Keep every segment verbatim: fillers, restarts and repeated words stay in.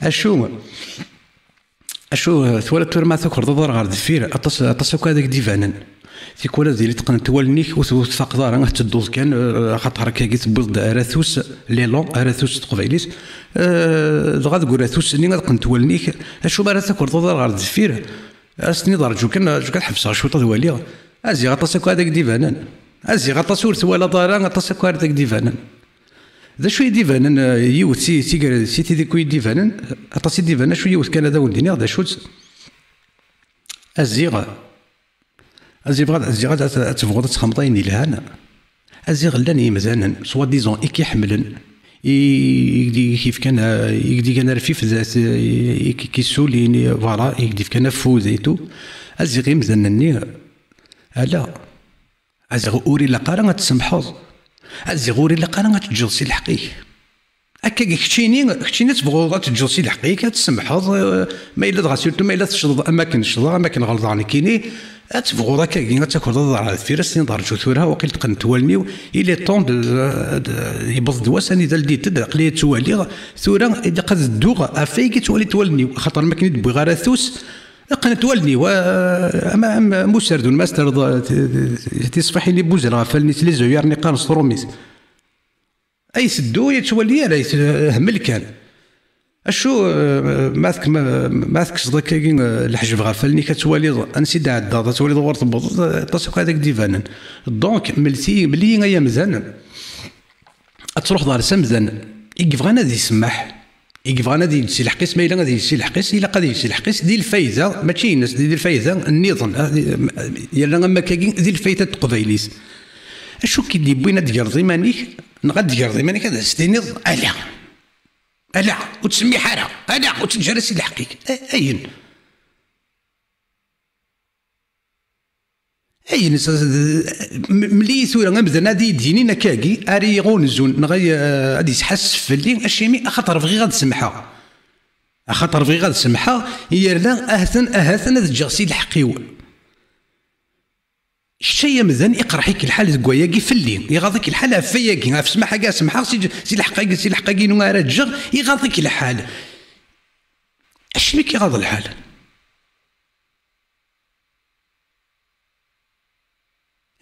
Acu, acu twala tura ma tukerḍeḍ ar ɣer deffir, aṭas, aṭas akk ad ak-d-ibanen. Tikwal ad yili teqqnent wallen-ik, ur t-, ur tfaqeḍ ara, ad tedduḍ kan, eh, axaṭer akkagi tewwiḍ-d aratus, l'élan, aratus s teqbaylit, eh, dɣa deg uratus-nni ad qqnent wallen-ik. Acu mi ara tukerḍeḍ ar ɣer deffir, ad s-tiniḍ rǧu kan, rǧu kan ḥebseɣ cwiṭ ad waliɣ. Aziɣ aṭas akk ad ak-d-ibanen. Aziɣ aṭas ur twalaḍ ara, aṭas akk ad ak-d-ibanen. D acu i d-ibanen, eh, yiwet si, si, si tid akk i d-ibanen, aṭas i d-ibanen, acu yiwet kan ad awen-d-iniɣ, d acu-tt? Aziɣ, aziɣ, aziɣ ad, ad tebɣuḍ ad txedmeḍ ayen yelhan. Aziɣ llan yimdanen, soi-disant, i k-iḥemmlen, i, i k-d-, i k-yefkan, eh, i k-d-igan arfif, d, d, i k-, i k-issulin, i, voilà, i k-d-ifkan afud et tout. Aziɣ imdanen-nni, ala. Aziɣ ur ilaq ara ad tsemḥeḍ. Aziɣ ur ilaq ara ad teǧǧeḍ si lḥeqq-ik. Akkagi keččini, keččini ad tebɣuḍ ad teǧǧeḍ si lḥeqq-ik, ad tsemḥeḍ, eh, ma yella dɣa surtout ma yella tecḍeḍ am akken ccḍeɣ, am akken ɣelḍeɣ nekkini, ad tebɣuḍ akkagi ad takreḍ ad ɣer deffir, ad s-tiniḍ rǧu tura, waqil qqnent wallen-iw, il est temps de, de, yewweḍ-d wass anida ldit-d, aql-i ttwaliɣ, tura ilaq ad dduɣ ɣef wayagi ttwalint wallen-iw, axaṭer ma akken i d-wwiɣ aratus, qqnent wallen-iw, eh, ama am, am userdun ma s-terreḍ, eh, t-, t-, tiṣfiḥin i buzal ɣef wallen-is, les œillères-nni qqaren s trumit. Ay teddu, yettwali ara, yet-, hmel kan. Acu, eh, ma tek-, ma, ma tekkseḍ akkagi, eh, leḥjeb ɣef wallen-ik, ad twaliḍ ansi d-ɛeddaḍ, ad twaliḍ ɣur tewweḍeḍ, eh, aṭas akk ad ak-d-ibanen. Donc, mel-iyi, mel-iyi ay amdan, ad truḥeḍ ɣer s amdan i yebɣan ad isemmeḥ, i yebɣan ad yeǧǧ si lḥeqq-is, ma yella ad yeǧǧ si lḥeqq-is, ilaq ad yeǧǧ si lḥeqq-is, di lfayda, mačči ines, di, di lfayda nniḍen, ah, di, yerna am akkagi, di lfayda n teqbaylit. Acu k-id-yewwin ad d-tgerḍ iman-ik, neɣ ad d-tgerḍ iman-ik ad as-tiniḍ, ala, ala, ur ttsemmiḥ ara, ala, ur ttneǧǧ ara si lḥeqq-ik? A-, ayen. Ayen s-, m-, mel-iyi tura amdan ad iyi-d-yinin akkagi, ara iyi-ɣunzun, neɣ ay-, ad yesḥassef fell-i, acimi? Axaṭer bɣiɣ ad semḥeɣ. Axaṭer bɣiɣ ad semḥeɣ, yerna ahaten, ahaten ad ǧǧeɣ si lḥeqq-iw. Kečč ay amdan, iqerḥ-ik lḥal deg wayagi fell-i, iɣaḍ-ik lḥal ɣef wayagi, ɣef ssmaḥ-agi ad semḥeɣ, si, si lḥeqq-agi, si lḥeqq-agi-inu ara ǧǧeɣ, iɣaḍ-ik lḥal. Acimi k-iɣaḍ lḥal?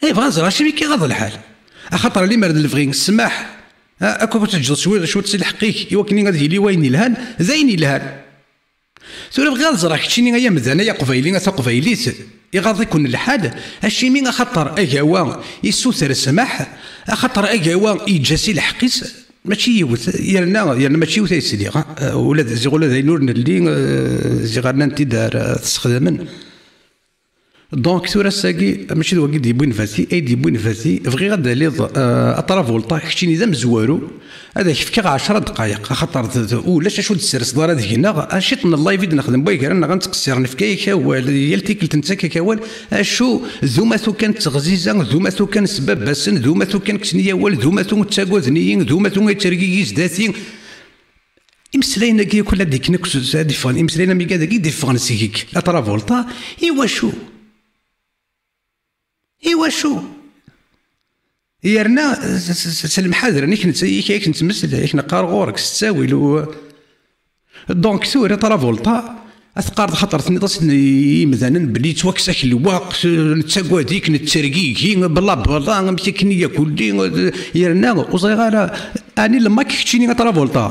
Eh, bɣa ẓreɣ acimi k-iɣaḍ lḥal. Axaṭer limer d lebɣi, ssmaḥ, ah, akk ad teǧǧeḍ cwiṭ, cwiṭ si lḥeqq-ik, i wakken ad yili wayen yelhan, d ayen yelhan. Tura bɣiɣ ad ẓreɣ keččini ay amdan, ay aqbayli, a taqbaylit, iɣaḍ-iken lḥal, acimi? Axaṭer agawa issuter ssmaḥ, axaṭer agawa yeǧǧa si lḥeqq-is, mačči yiwet, yerna, yerna mačči yiwet ay sliɣ, ah, ula d, ziɣ ula d ayen ur nelli, eh, ziɣ rnan-t-id ar, eh, tesxedmen. Donc, tura ass-agi, mačči d wagi d-yewwin fati, ay d-yewwin fati, bɣiɣ ad d-taliḍ, euh, a Travolta, keččini d amezwaru, ad ak-fkeɣ ɛecra ddqayeq, axaṭer d, d, ulac acu d-tesserseḍ ara deg-neɣ, a ciṭ n live i d-nexdem way gar-aneɣ, ad nettqessir, nefka-yak awal, yal tikkelt nettak-ak awal, acu d umatu kan d teɣziza, d umatu kan s baba-sen, d umatu kan kksen-iyi awal, d umatu ttagaden-iyi, d umatu ay ttergigi zdat-i. Imeslayen-agi akk la d-ikken akk s-, s-, ad d-iffɣen, imeslayen am igad-agi i d-iffɣen seg-k, a Travolta, iwacu? Iwacu? Yerna s, s, s, s lemḥadra, i k-nett-, i k-, i k-nettmesla, i k-neqqar ɣur-k, s ttawil, u-, donc tura Travolta, ad teqqareḍ xaṭer tenniḍ-asen i yimdanen belli yettwakkes-ak lweqt, nettagad-ik, nettergigi, bla bla, amek akken i yakulli, yerna ur ẓriɣ ara, ɛni le Mac keččini a Travolta?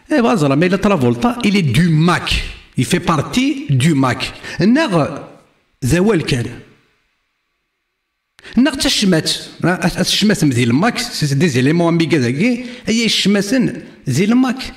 Eh, bɣa ẓreɣ ma yella Travolta, il est du Mac, il fait partie du Mac. Neɣ d awal kan. Neɣ d tacmat, a, a, a tecmatem di le Mac, c'est des éléments amiga dagi, ay icmaten di le Mac.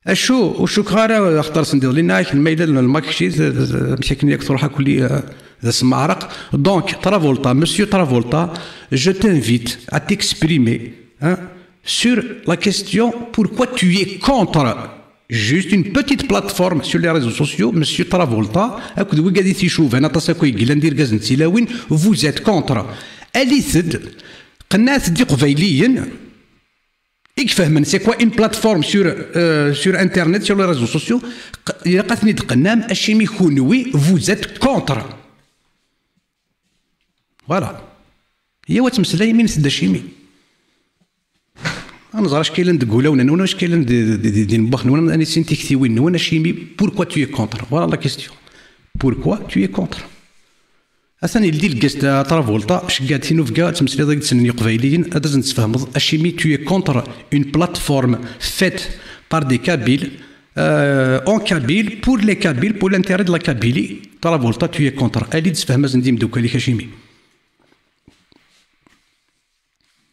Acu, ur cukkeɣ ara axaṭer sendiḍ linna-ak, ma yella le Mac kečči, d, d, d, amek akken yak truḥ akk li, eh, d asemmaɛraq. Donc, Travolta, monsieur Travolta, je t'invite à t'exprimer, hein, sur la question pourquoi tu es contre juste une petite plateforme sur les réseaux sociaux, monsieur Travolta, akked wigad i t-icuban aṭas akk i yellan d irgazen d tilawin, vous êtes contre. Alit-d, qennɛet-d iqbayliyen, i ifehmen c'est quoi une plateforme sur, euh, sur internet, sur les réseaux sociaux, q-, ilaq ad ten-id-qennam, acimi kunwi vous êtes contre. Voilà. Yaw ad tmeslayem, init-d acimi. Ad nẓer acku yellan deg wulawen-nwen, acku yellan di, di, di, di lemwax-nwen, ad nissin tiktiwin-nwen, acimi, pourquoi tu es contre? Voilà la question. Pourquoi tu es contre? Atan yeldi lgaz Travolta, ceggeɛ-d tinubga, ttmeslayeḍ deg-sen n Yeqbayliyen, ad asen-tesfehmeḍ acimi tu es contre une plateforme faite par des Kabyles, euh, en Kabyle, pour les Kabyles, pour l'intérêt de la Kabylie. Travolta, tu es contre. Ali-d, sefhem-asen-d i yimeddukal-ik acimi.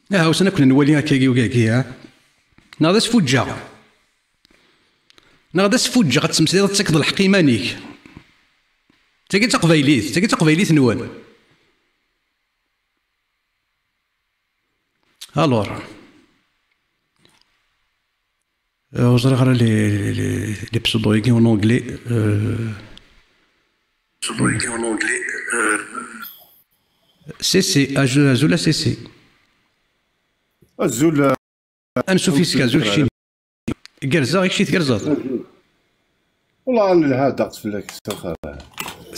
Aha, usan akk nwali akkagi ugagi, ha? Neɣ d asfuǧǧeɣ? Neɣ d asfuǧǧeɣ ad tmeslayeḍ, ad tekkeḍ lḥeqq iman-ik? Tagi d taqbaylit, tagi d taqbaylit-nwen. Alors, euh, ur ẓriɣ ara les, les, les pseudo-agi en anglais. Euh, C C, azul, azul a C C. Azul, euh, Ansuf yes-k, azul keččini. Gerrzeɣ, i kečč i tgerrzeḍ? Wallah, nelha ddeqs fell-ak, s axir.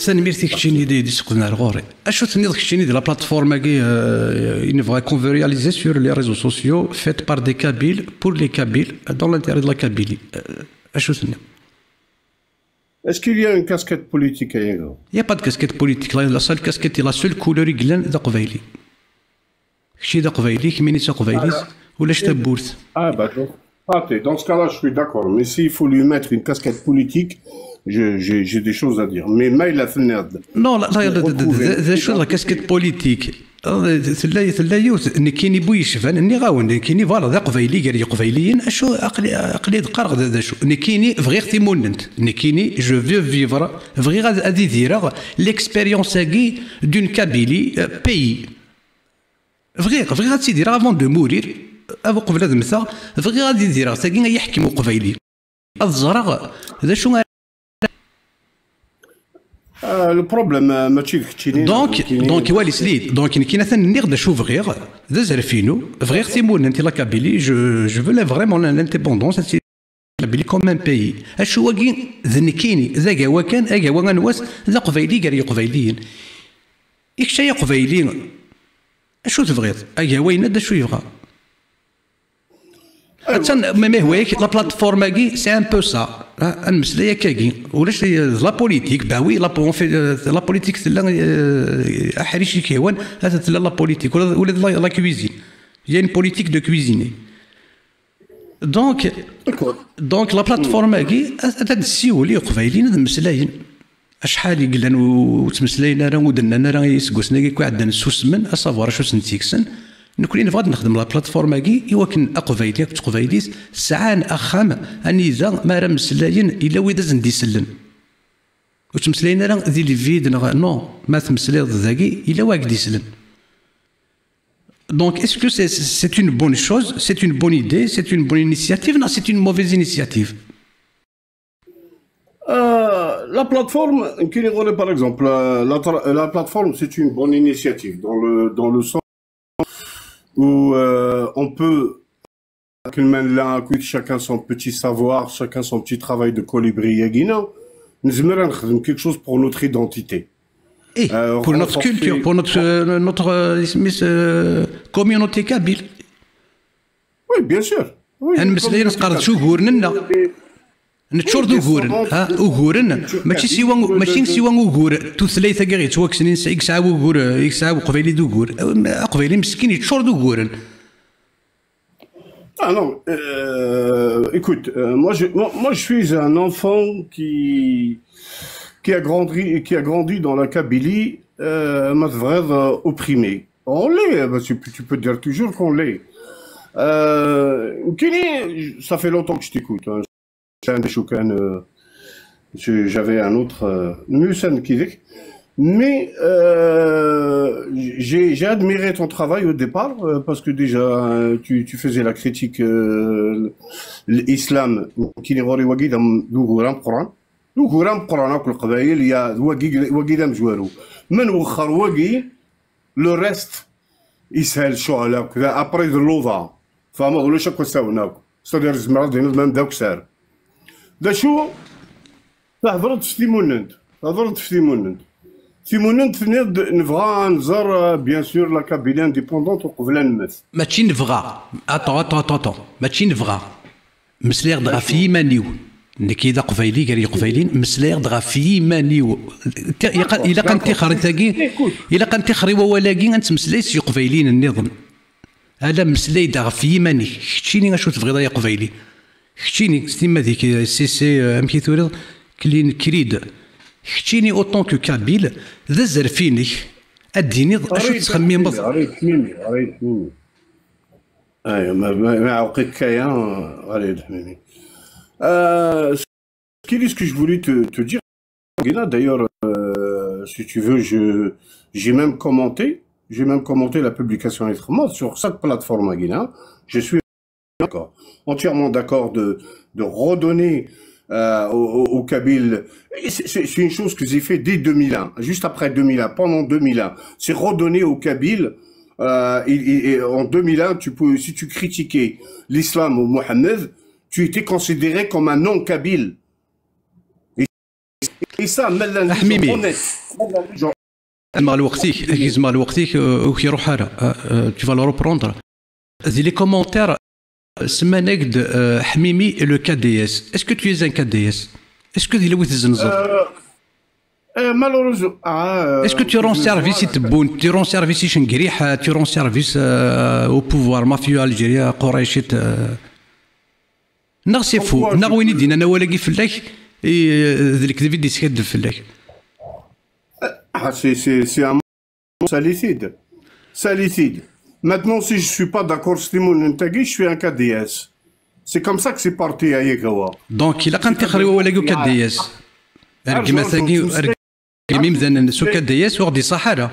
Tanemmirt i keččini di, di seqden ar ɣur-i. Acu tenniḍ keččini di la plateforme-agi, euh, une vraie convivialité sur les réseaux sociaux, faite par des Kabyles, pour les Kabyles, dans l'intérêt de la Kabylie? Euh, acu tenniḍ? Est-ce qu'il y a une casquette politique à Yego? Il n'y a pas de casquette politique. La, la seule casquette, la seule couleur i yellan d aqbayli. Kečči d aqbayli, kemmini d taqbaylit, ulac tawwurt. Ah, bah, donc, ah, t'es, dans ce cas-là, je suis d'accord. Mais s'il faut lui mettre une casquette politique, je, j'ai, j'ai des choses à dire. Mais ma yella tenniḍ-d. Non, la, la, la, d, d, d, d, d acu la casquette politique? Ah, tella, tella yiwet, nekkini bu yecban, nniɣ-awen, nekkini, voilà, d aqbayli gar yeqbayliyen, acu, aqli, aqli d qqareɣ d, d acu? Nekkini bɣiɣ timunent, nekkini, je veux vivre, bɣiɣ ad, ad idireɣ l'expérience-agi d'une Kabylie, euh, pays. Bɣiɣ, bɣiɣ ad tidireɣ avant de mourir, avant qbel ad mmteɣ, bɣiɣ ad idireɣ tagi ay iḥkem uqbayli. Ad ẓreɣ d acu ara. Ah, le problème, euh, mačči d keččini, donc, nekkini. Donc, wali sli-d. Donc, nekkini atan nniɣ-d acu bɣiɣ, d azref-inu, bɣiɣ timunent i la Kabylie, je, je veux la, vraiment l'indépendance, la Kabylie comme un pays. Acu wagi d nekkini, d agawa kan, agawa anwa-t, d aqbayli gar yeqbayliyen. I kečč ay aqbayli, acu tebɣiḍ? Agawa yenna-d acu yebɣa. Attan, ma, ma yehwa-yak, la plateforme-agi, c'est un peu ça. Ha, ad nmeslay akkagi. Ulac, d la politique, bah oui, la, on fait, euh, la politique, tella, euh, aḥric i k-yehwan, ha, tella la politique, ula, ula d la, la cuisine. Il y a une politique de cuisine. Donc, donc la plateforme-agi, ad, ad nessiwel i uqbayliyen ad mmeslayen. Acḥal i yellan ur ttmeslayen ara, ur d-nnan ara iseggasen-agi akk iɛeddan, ssusmen, à savoir acu sen-tt-yekksen. Nekkni nebɣa ad nexdem la plateforme-agi i wakken aqbayli akked teqbaylit sɛan axxam anida ma ara mmeslayen, yella wid ad sen-d-isellen. Ur ttmeslayen ara di le vide neɣ, non, ma temmeslayeḍ dagi, yella wa ak-d-isellen. Donc, est-ce que c'est, c'est une bonne chose, c'est une bonne idée, c'est une bonne initiative, non, c'est une mauvaise initiative? Euh, la plateforme, nekkini ɣur-i, par exemple, euh, la, tra- la plateforme, c'est une bonne initiative dans le, dans le sens où, euh, on peut, chacun son petit savoir, chacun son petit travail de colibri, yagina, nezmer ad nexdem quelque chose pour notre identité. Eh, euh, pour notre culture, pour notre, euh, notre, euh, isem-is, euh, communauté kabyle. Oui, bien sûr. Oui, ad nmeslay, ad nesqerdec uguren-nneɣ. Neččur d uguren, ha, uguren, mačči siwa, mačči siwa ugur, tutlayt-agi yettwakksen i nesɛa, i yesɛa ugur, i yesɛa uqbayli d ugur. Aqbayli meskin yeččur d uguren. Ah non, euh, écoute, euh, moi, je, moi, moi, je suis un enfant qui, qui a grandi, qui a grandi dans la Kabylie, euh, ma tebɣiḍ, euh, opprimé. On l'est, euh, bah, tu, peux- tu peux dire toujours qu'on l'est. Euh, Kenny, ça fait longtemps que je t'écoute, hein. Choukan, euh, je- j'avais un autre, euh, Musen Kivik. Mais, euh, j'ai j'ai admiré ton travail au départ, euh, parce que déjà, euh, tu, tu faisais la critique, euh, l'islam, qui est relié à l'Uguran Coran. L'Uguran Coran, il y a Wagi Wagi Damjouarou. Mais le reste, يسهل الشغل هكذا. Après, de l'OVA. فما ولا شكو ساونا. C'est-à-dire, زعما دينا même داك سار. دا شو؟ تهضرت في تيموننت. تهضرت في تيموننت. Timunent tenniḍ-d, nebɣa ad nẓer, euh, bien sûr, la Kabylie indépendante uqbel ad nemmet. Mačči nebɣa. Attends, attends, attends, attends. Mačči nebɣa. Meslayeɣ-d ɣef yiman-iw. Nekk i d aqbayli gar yeqbayliyen, meslayeɣ-d ɣef yiman-iw. Ti-, ilaq, ilaq ad nṭixer i tagi, ilaq ad nṭixer i wawal-agi, ad nettmeslay s yeqbayliyen nniḍen. Ala, meslay-d ɣef yiman-ik. Keččini acu tebɣiḍ ay aqbayli? Keččini, s timmad-ik, si, si, amek i turiḍ? Klin, krid. Keččini, autant que kabyle, d azref-inek, ad d-tiniḍ acu tettxemmimeḍ. Ɣer-i d Ḥmimi, ɣer-i d Ḥmimi. Ay, ma, ma, ma ɛewqit kaya, ɣer-i d Ḥmimi. Euh, ce qui est, ce que je voulais te, te dire, Gina, d'ailleurs, euh, si tu veux, je, j'ai même commenté, j'ai même commenté la publication et sur cette plateforme, Gina. Je suis d'accord, entièrement d'accord de, de redonner, euh, aux, aux, aux Kabyles. Et c'est, c'est, c'est une chose que j'ai fait dès deux mille un, juste après deux mille un, pendant deux mille un. C'est redonner aux Kabyles, euh, et, et, et en deux mille un, tu peux, si tu critiquais l'islam ou Mohamed, tu étais considéré comme un non-kabyle. Et, et ça, même les gens honnêtes, même les gens... Gezmeɣ lweqt-ik, gezmeɣ lweqt-ik, euh, ur k-iruḥ ara. Euh, euh, tu vas le reprendre. Di les commentaires, euh, semman-ak-d, euh, Ḥmimi et le K D S. Est-ce que tu es un K D S? Est-ce que d yella wi tezzenzeḍ? Euh, euh, malheureusement, ah, euh, est-ce que tu rends service i Tebbunt, tu rends service i Cengriḥ, euh, tu rends service, euh, au pouvoir mafieux algérien, Quraycit, euh, neɣ c'est faux, neɣ win i d-yennan awal-agi fell-ak, i, euh, d lekdeb i d-yeskaddeb fell-ak? Ah, c'est, c'est, c'est un Salit-id. Salit-id. Maintenant, si je suis pas d'accord s timunent-agi, je suis un K D S. C'est comme ça que c'est parti, ay agawa. Donc, ilaq ad nṭixer i wawal-agi u K D S. Rgem-agi, rgem imdanen s u K D S, ur ɣ-d-iṣaḥ ara.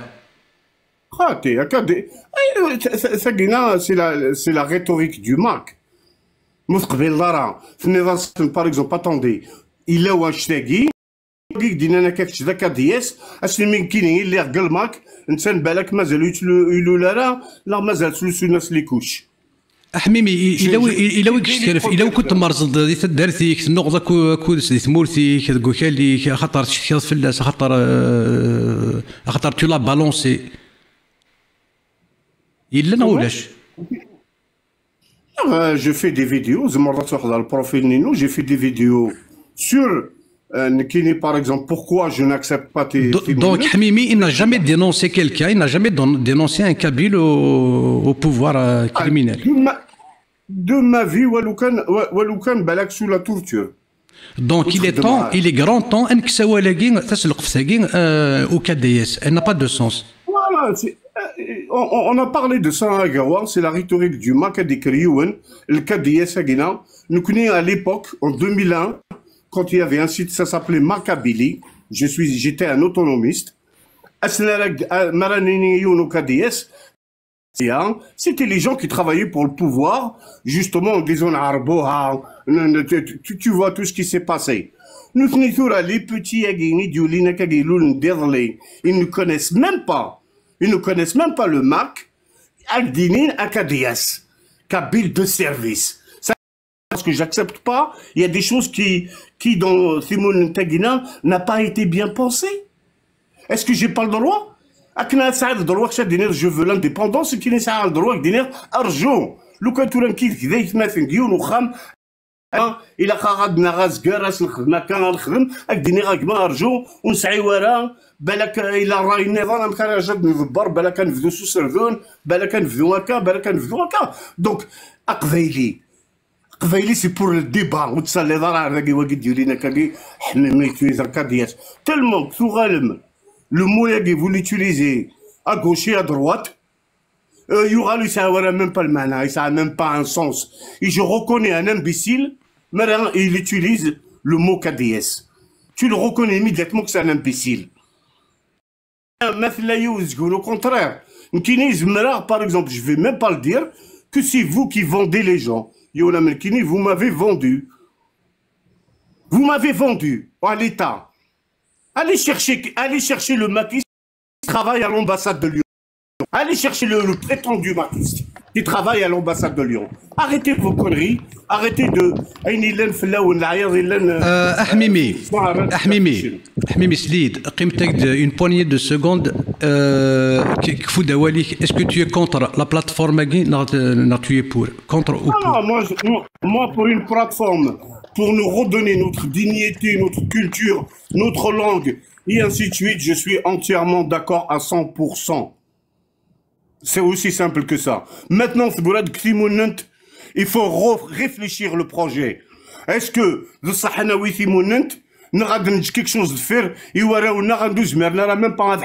Xati, akka di-, ay, ta-, ta-, tagina, c'est la, c'est la rhétorique du MAK. Ma teqbileḍ ara, tenniḍ-asen, par exemple, attendez, illa wannect-agi, Wagi i k-d-yennan akka kečč d akadiyas, ass-nni mi nekkini i lliɣ deg lmak, netta balak mazal ur yettlu-, ilul ara, neɣ mazal ttlusun-as les couches. Aḥmimi, i-, ila wi-, i-, ila wi kečč terf-, ila wi kent-tmerẓeḍ di taddart-ik, tennuɣeḍ akku-, akkud-s di tmurt-ik, deg wakal-ik, axaṭer tcetkiḍ fell-as, axaṭer, euh, axaṭer tu l'as balancé. Yella neɣ ulac? Euh, je fais des vidéos, tzemreḍ ad truḥeḍ ɣer le profil-inu, j'ai fait des vidéos sur, euh, nekkini, par exemple, pourquoi je n'accepte pas tes, do-, tes donc, minutes. Hamimi, il n'a jamais dénoncé quelqu'un, il n'a jamais don-, dénoncé un Kabyle au, au pouvoir, euh, ah, criminel. De ma, de ma vie, walu kan, wa-, walu kan balak sous la torture. Donc, il est temps, il est grand temps, ad nekkes awal-agi, taselqeft-agi, euh, au K D S. Elle n'a pas de sens. Voilà, c'est, euh, on, on, on a parlé de ça, hein, Gawa, c'est la rhétorique du MAK, ad ikker yiwen, le K D S-agi-na. Nekkni, à l'époque, en deux mille un, quand il y avait un site, ça s'appelait Makabili, je suis, j'étais un autonomiste. Ass-n ara g-, a-, mi ara nini yiwen au K D S, c'est, hein, c'était les gens qui travaillaient pour le pouvoir, justement, en disant, Arboha, ne, ne, tu, tu, tu vois tout ce qui s'est passé. Nutni tura, les petits-agi, i d-yulin akka, i d-ilulen iḍelli, ils ne connaissent même pas, ils ne connaissent même pas le MAK, ad d-inin akadiyas, kabyle de service. Ça, parce que j'accepte pas, il y a des choses qui, qui dans Simone Tagina n'a pas été bien pensées. Est-ce que j'ai pas le droit? Akken ad tesɛiḍ ddṛuwa kečč ad d-tiniḍ, je veux l'indépendance, nekkini sɛiɣ ddṛuwa ad d-iniɣ, rju. Lukan tura nekk yid-k d aytmaten deg yiwen uxxam, ah, ilaq-aɣ ad naɣ azger, ad s-nexdem akka, ad nexdem, ad k-d-iniɣ, a gma, rju, ur nesɛi wara, balak, eh, ila ṛṛay nniḍen, amek ara, ad nḍebber, balak ad nebdu s userdun, balak ad nebdu akka, balak ad nebdu akka. Donc, aqbayli, Aqbayli, c'est pour le débat. Ur ttsalliḍ ara ar dagi, wagi d-yulin akkagi, ḥmimi, tu es un K D S. Tellement que tuɣalem, le mot-agi, vous l'utilisez à gauche et à droite, euh, yuɣal ur yesɛi ara même pas le maɛna, ur yesɛi même pas un sens. Et je reconnais un imbécile, mi ara il utilise le mot K D S. Tu le reconnais immédiatement que c'est un imbécile. Ma tella yiwet zgun, au contraire. Nekkini zemreɣ, par exemple, je vais même pas le dire, que c'est vous qui vendez les gens. Yiwen am nekkini, vous m'avez vendu. Vous m'avez vendu à l'État. Allez chercher, allez chercher le maquis qui travaille à l'ambassade de Lyon. Allez chercher le, le prétendu maquis. qui travaillent à l'ambassade de Lyon. Arrêtez vos conneries, arrêtez de, ayen yellan fell-awen, leɛyaḍ yellan, euh, Euh, Aḥmimi, bon, arrête. Aḥmimi, Aḥmimi, sel-iyi-d, qqim-d une poignée de secondes, euh, k- kfu-d awal-ik, est-ce que tu es contre la plateforme-agi, neɣ, neɣ tu es pour, contre ou Non, pour? Non, moi, je- moi, moi, pour une plateforme, pour nous redonner notre dignité, notre culture, notre langue, et ainsi de suite, je suis entièrement d'accord à cent pour cent. C'est aussi simple que ça. Maintenant, c'est pour ça que il faut re- réfléchir le projet. Est-ce que le Sahanawi Timonent, nous avons quelque chose de faire, et voilà, on a rendu, même pas un.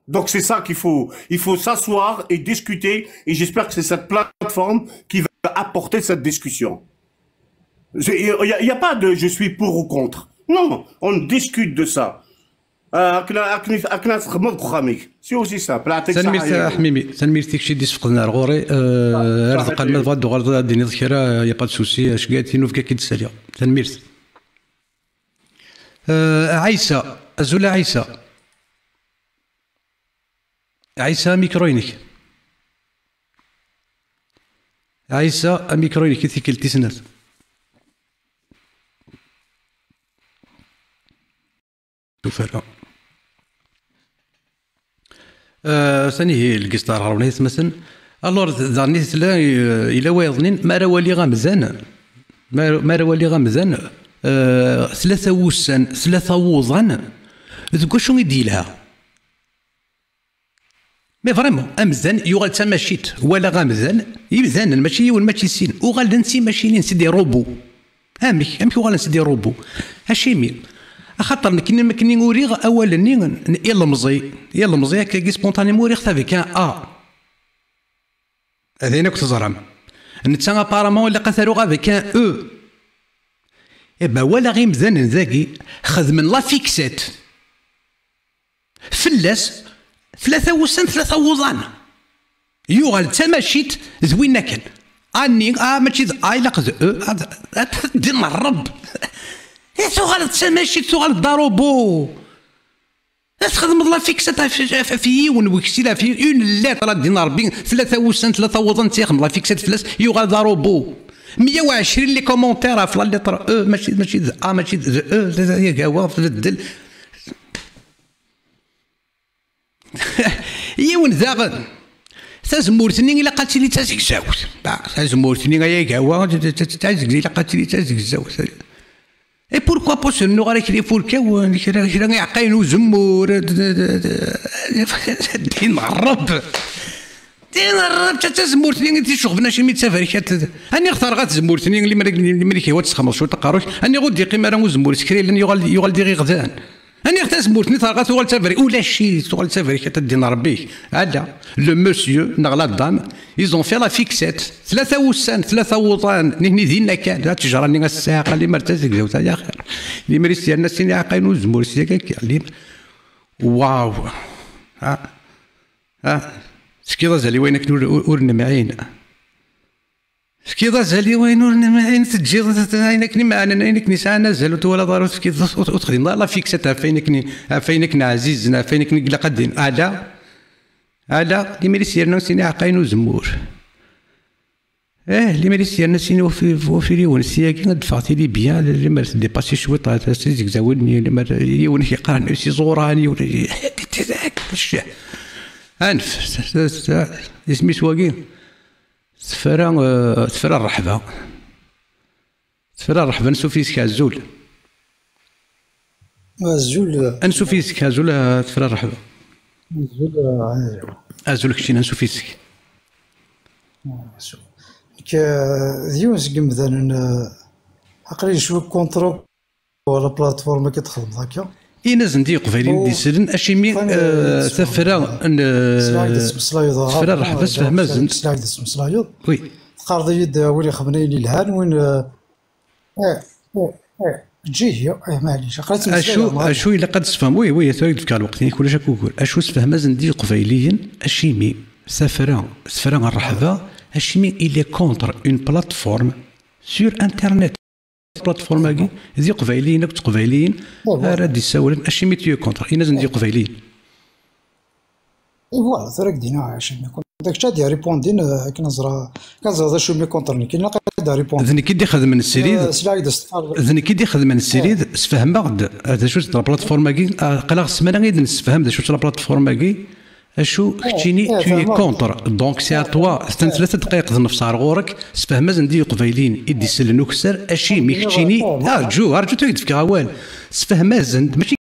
Donc c'est ça qu'il faut, il faut s'asseoir et discuter, et j'espère que c'est cette plateforme qui va apporter cette discussion. C'est- Il n'y a, il y a pas de je suis pour ou contre. Non, on discute de ça. آه، اكنا اكنا اكنا تخمم كخاميك. C'est aussi simple. يعطيك الصحة Tanemmirt يا a Ḥmimi, tanemmirt i kečč i d-isfeqden ar ɣur-i. Euh, ar صحة deqqal ma tebɣiḍ ad d-tuɣaleḍ ad d-tiniḍ kra, y a pas de souci, aceggat-inu fkiɣ-k-id sserya. Tanemmirt. Euh, Ɛisa, azul a Ɛisa. Ɛisa, amikru-inek. Ɛisa, amikru-inek i tikkelt tis snat. Tufa-, ah. Euh, sani hi lgistar ɣer-wen ay atmaten. Alors, daɣen i tella, euh, yella wayeḍnin, mi ara waliɣ amdan, mi ara, mi ara waliɣ amdan, euh, tlata wussan, tlata wuḍan, deg wacu i d-yelha? Mais vraiment, amdan yuɣal d tamacint, walaɣ amdan, imdanen, mačči yiwen, mačči sin, uɣalen d timacinin, c'est des robots. Amek, amek uɣalen c'est des robots? Acimi? Axaṭer nekni, nekni uriɣ awal-nni n ilemẓi, ilemẓi akkagi spontanément uriɣ-t avec un A. D ayen akk teẓram. Netta apparemment ilaq ad t-aruɣ avec un E. Eh ben, walaɣ imdanen dagi xedmen la fixette. Fell-as, tlata wussan, tlata wuḍan. Yuɣal d tamacint d winna kan. Anni, ah, mačči d A, ilaq d E, ah, d, ah, ddin n Ṛebb. I tuɣal d tamacint, tuɣal d arubu. Ad txedmeḍ la fixette ɣef, ɣef, ɣef yiwen weksila, ɣef une lettre, a ddin n Ṛebbi, tlata wussan, tlata wuḍan, tt-ixdem la fixette fell-as, yuɣal d arubu. Meyya u ɛecrin les commentaires ɣef la lettre E, mačči, mačči d A, mačči d E, d, d, yagawa, tbeddel. Yiwen daɣen. Tazemmurt-nni ilaq ad tili d tazegzawt. Ba, tazemmurt-nni ay agawa, t-, t-, t-, tazeg-, ilaq ad tili d tazegzawt. Et pourquoi pas ur nuɣ ara kra ifurkawen, kra, kra iɛeqqayen uzemmur, d-, d-, d-, d-, din n Ṛebb. Din n Ṛebb, ta d tazemmurt-nni i t-iceɣben acimi d taberkat. Aniɣ terɣa tzemmurt-nni, limer, limer i k-ihwa ad tesxemmeḍ cwiṭ aqerru-k, aniɣ ur d-iqqim ara uzemmur s kra yellan yuɣal, yuɣal d iɣiɣdan. Aniɣ tazemmurt-nni terɣa tuɣal d taberkat, ulac-it, tuɣal d taberkat a ddin Ṛebbi. Ala, le monsieur, neɣ la dame, ils ont fait la fixette. Tlata wussan, tlata wuḍan, nitni dinna kan. Ttejra-nni ass-a, aql-i mer d tazegzawt ay axir. Limer i s-yerna sin iɛeqqayen uzemmur s yakka. Lim-, waw. Ha? Ha? Tefkiḍ azal i wayen akken ur, ur, ur nemɛin. Tefkiḍ azal i wayen ur nemɛin, teǧǧiḍ ayen akken imeɛnen, ayen akken yesɛan azal, ur twalaḍ ara, ur tefkiḍ, ur, ur texdimeḍ ara la fixette ɣef wayen akken, ɣef wayen akken ɛzizen, ɣef wayen akken i ilaq ad din. Ala, ala, limer i s-yerna sin iɛeqqayen uzemmur. Eh, limer i s-yerna sin wafri-, wafriwen, siyagi ad d-teffeɣ tili bien, limer tdipasi cwiṭ, tazegzawin, limer yiwen i k-yeqqaren s iẓuran, yiwen, anef, s-, s-, isem-is wagi? Tefra, eh, tefra ṛṛeḥba. Tefra ṛṛeḥba, ansuf yis-k, azul. Azul. Ansuf yis-k, azul, eh, tefra ṛṛeḥba. Azul, eh, azul. Azul keččini, ansuf yis-k. Azul. Nekk, eh, d yiwen seg yimdanen, eh, aql-i cwi contre la plateforme i txedmeḍ akka. Ini-asen-d i Yiqbayliyen d-isellen acimi, eh, tafra n, eh, tefra n ṛṛeḥba, sefhem-asen. Teqqareḍ-iyi-d, eh, win ixedmen ayen yelhan, win, eh, eh, eh, eh, ǧǧihi, eh, maɛlic, aql-i ttmeslayeɣ. Acu, acu ilaq ad d-tessefhem? Oui, oui, tura i d-fkeɣ lweqt-inek, ulac akk ugur. Acu, sefhem-asen-d i Yiqbayliyen acimi tafra, tefra n ṛṛeḥba, acimi il est contre une plateforme sur Internet. Plateforme-agi, d Iqbayliyen akk d Teqbayliyin ara d-issawlen, acimi tu es contre? Ini-asen-d i Yiqbayliyen. Et voilà, tura ak-d-iniɣ acimi. Kečč ad d-iripondin, eh, akken ẓra, kan ẓra d acu mi contre nekk, ilaq ad d-iripondin. D nekk i d-ixedmen srid. Eh, sliɣ-ak-d s tqerb. D nekk i d-ixedmen srid, sfehmeɣ-d, eh, d acu-tt la plateforme-agi, ah, aql-aɣ ssmana i d-nessefhem d acu-tt la plateforme-agi, acu keččini, eh, tu es contre. Donc, c'est à toi, tlata dqayeq d nnefs ar ɣur-k, sefhem-asen-d i Yiqbayliyen i d-isellen ukessar, acimi keččini, ah, rǧu, rǧu, tura ad k-d-fkeɣ awal. Sefhem-asen-d, mačči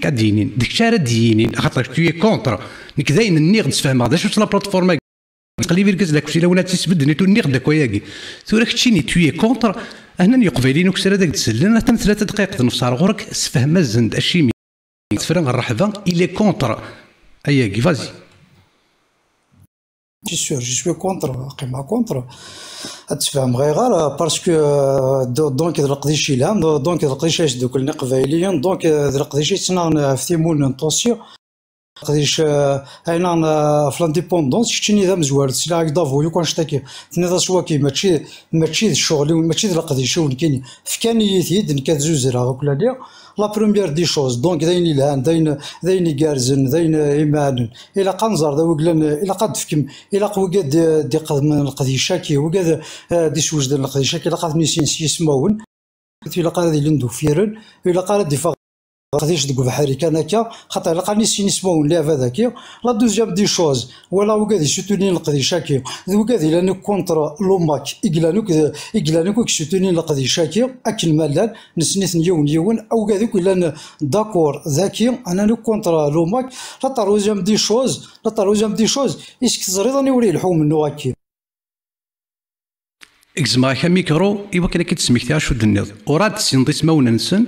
ad d-yinin, d kečč ara d-yinin, axaṭer tu es contre. Nekk d ayen nniɣ d-sfehmeɣ, d acu-tt la plateforme-agi? Aql-i d argaz, la kečč d lawan ad tt-isbedden, i tu nniɣ-d akk ayagi. Tura keččini tu es contre, ahnan Yiqbayliyen ukessar ad ak-d-sellen, atan tlata dqayeq d nnefs ar ɣur-k, sefhem-asen-d acimi. Tefra ɣer rreḥba, il est contre. Ayagi, vas-y. C'est sûr, je suis contre, qqimeɣ contre. Ad tfehmeḍ ayɣer, parce que, euh, do-, donc d leqdic yelhan, do-, donc d leqdic ay sduklen iqbayliyen, donc, euh, d leqdic yettnaɣen ɣef timunent aussi. Leqdic, euh, ay naɣen, euh, ɣef l'indépendance, keččini d amezwaru, tesliɣ-ak-d avu, yakk annect-agi. Tenniḍ-as waki, mačči, mačči d ccɣel-iw, mačči d leqdic-iw nekkini. Fkan-iyi-t-id, nekk ad zuzreɣ akk lali. La première des choses, donc d ayen yelhan, d ayen, d ayen igerrzen, d ayen, eh, imeɛnen. Ilaq ad nẓer d awi yellan, ilaq ad d-tefkem, ilaq wigad d-, d-iqedmen leqdic-agi, wigad, eh, d-iswejden leqdic-agi, ilaq ad ten-issin s yismawen. Ilaq ara ad ilin d uffiren, ilaq ara d-iffeɣ leqdic deg ubeḥri kan akka, xaṭer ilaq ad nissin ismawen n leɛbad-agi. La deuxième des choses, wala wigad issutunin leqdic-agi, d wigad ilan akk contre l'OMAC, i yellan akk d, i yellan akk i yessutunin leqdic-agi, akken ma llan, nessen-iten yiwen yiwen, wigad akk ilan d'accord daki, anan akk contre l'OMAC. La troisième des choses, la troisième des choses, est-ce que teẓriḍ aniwer ilḥu umennuɣ-agi? Gezmeɣ-ak amikru i wakken ad k-id-smektiɣ acu d-tenniḍ. Ur ad tessineḍ ismawen-nsen,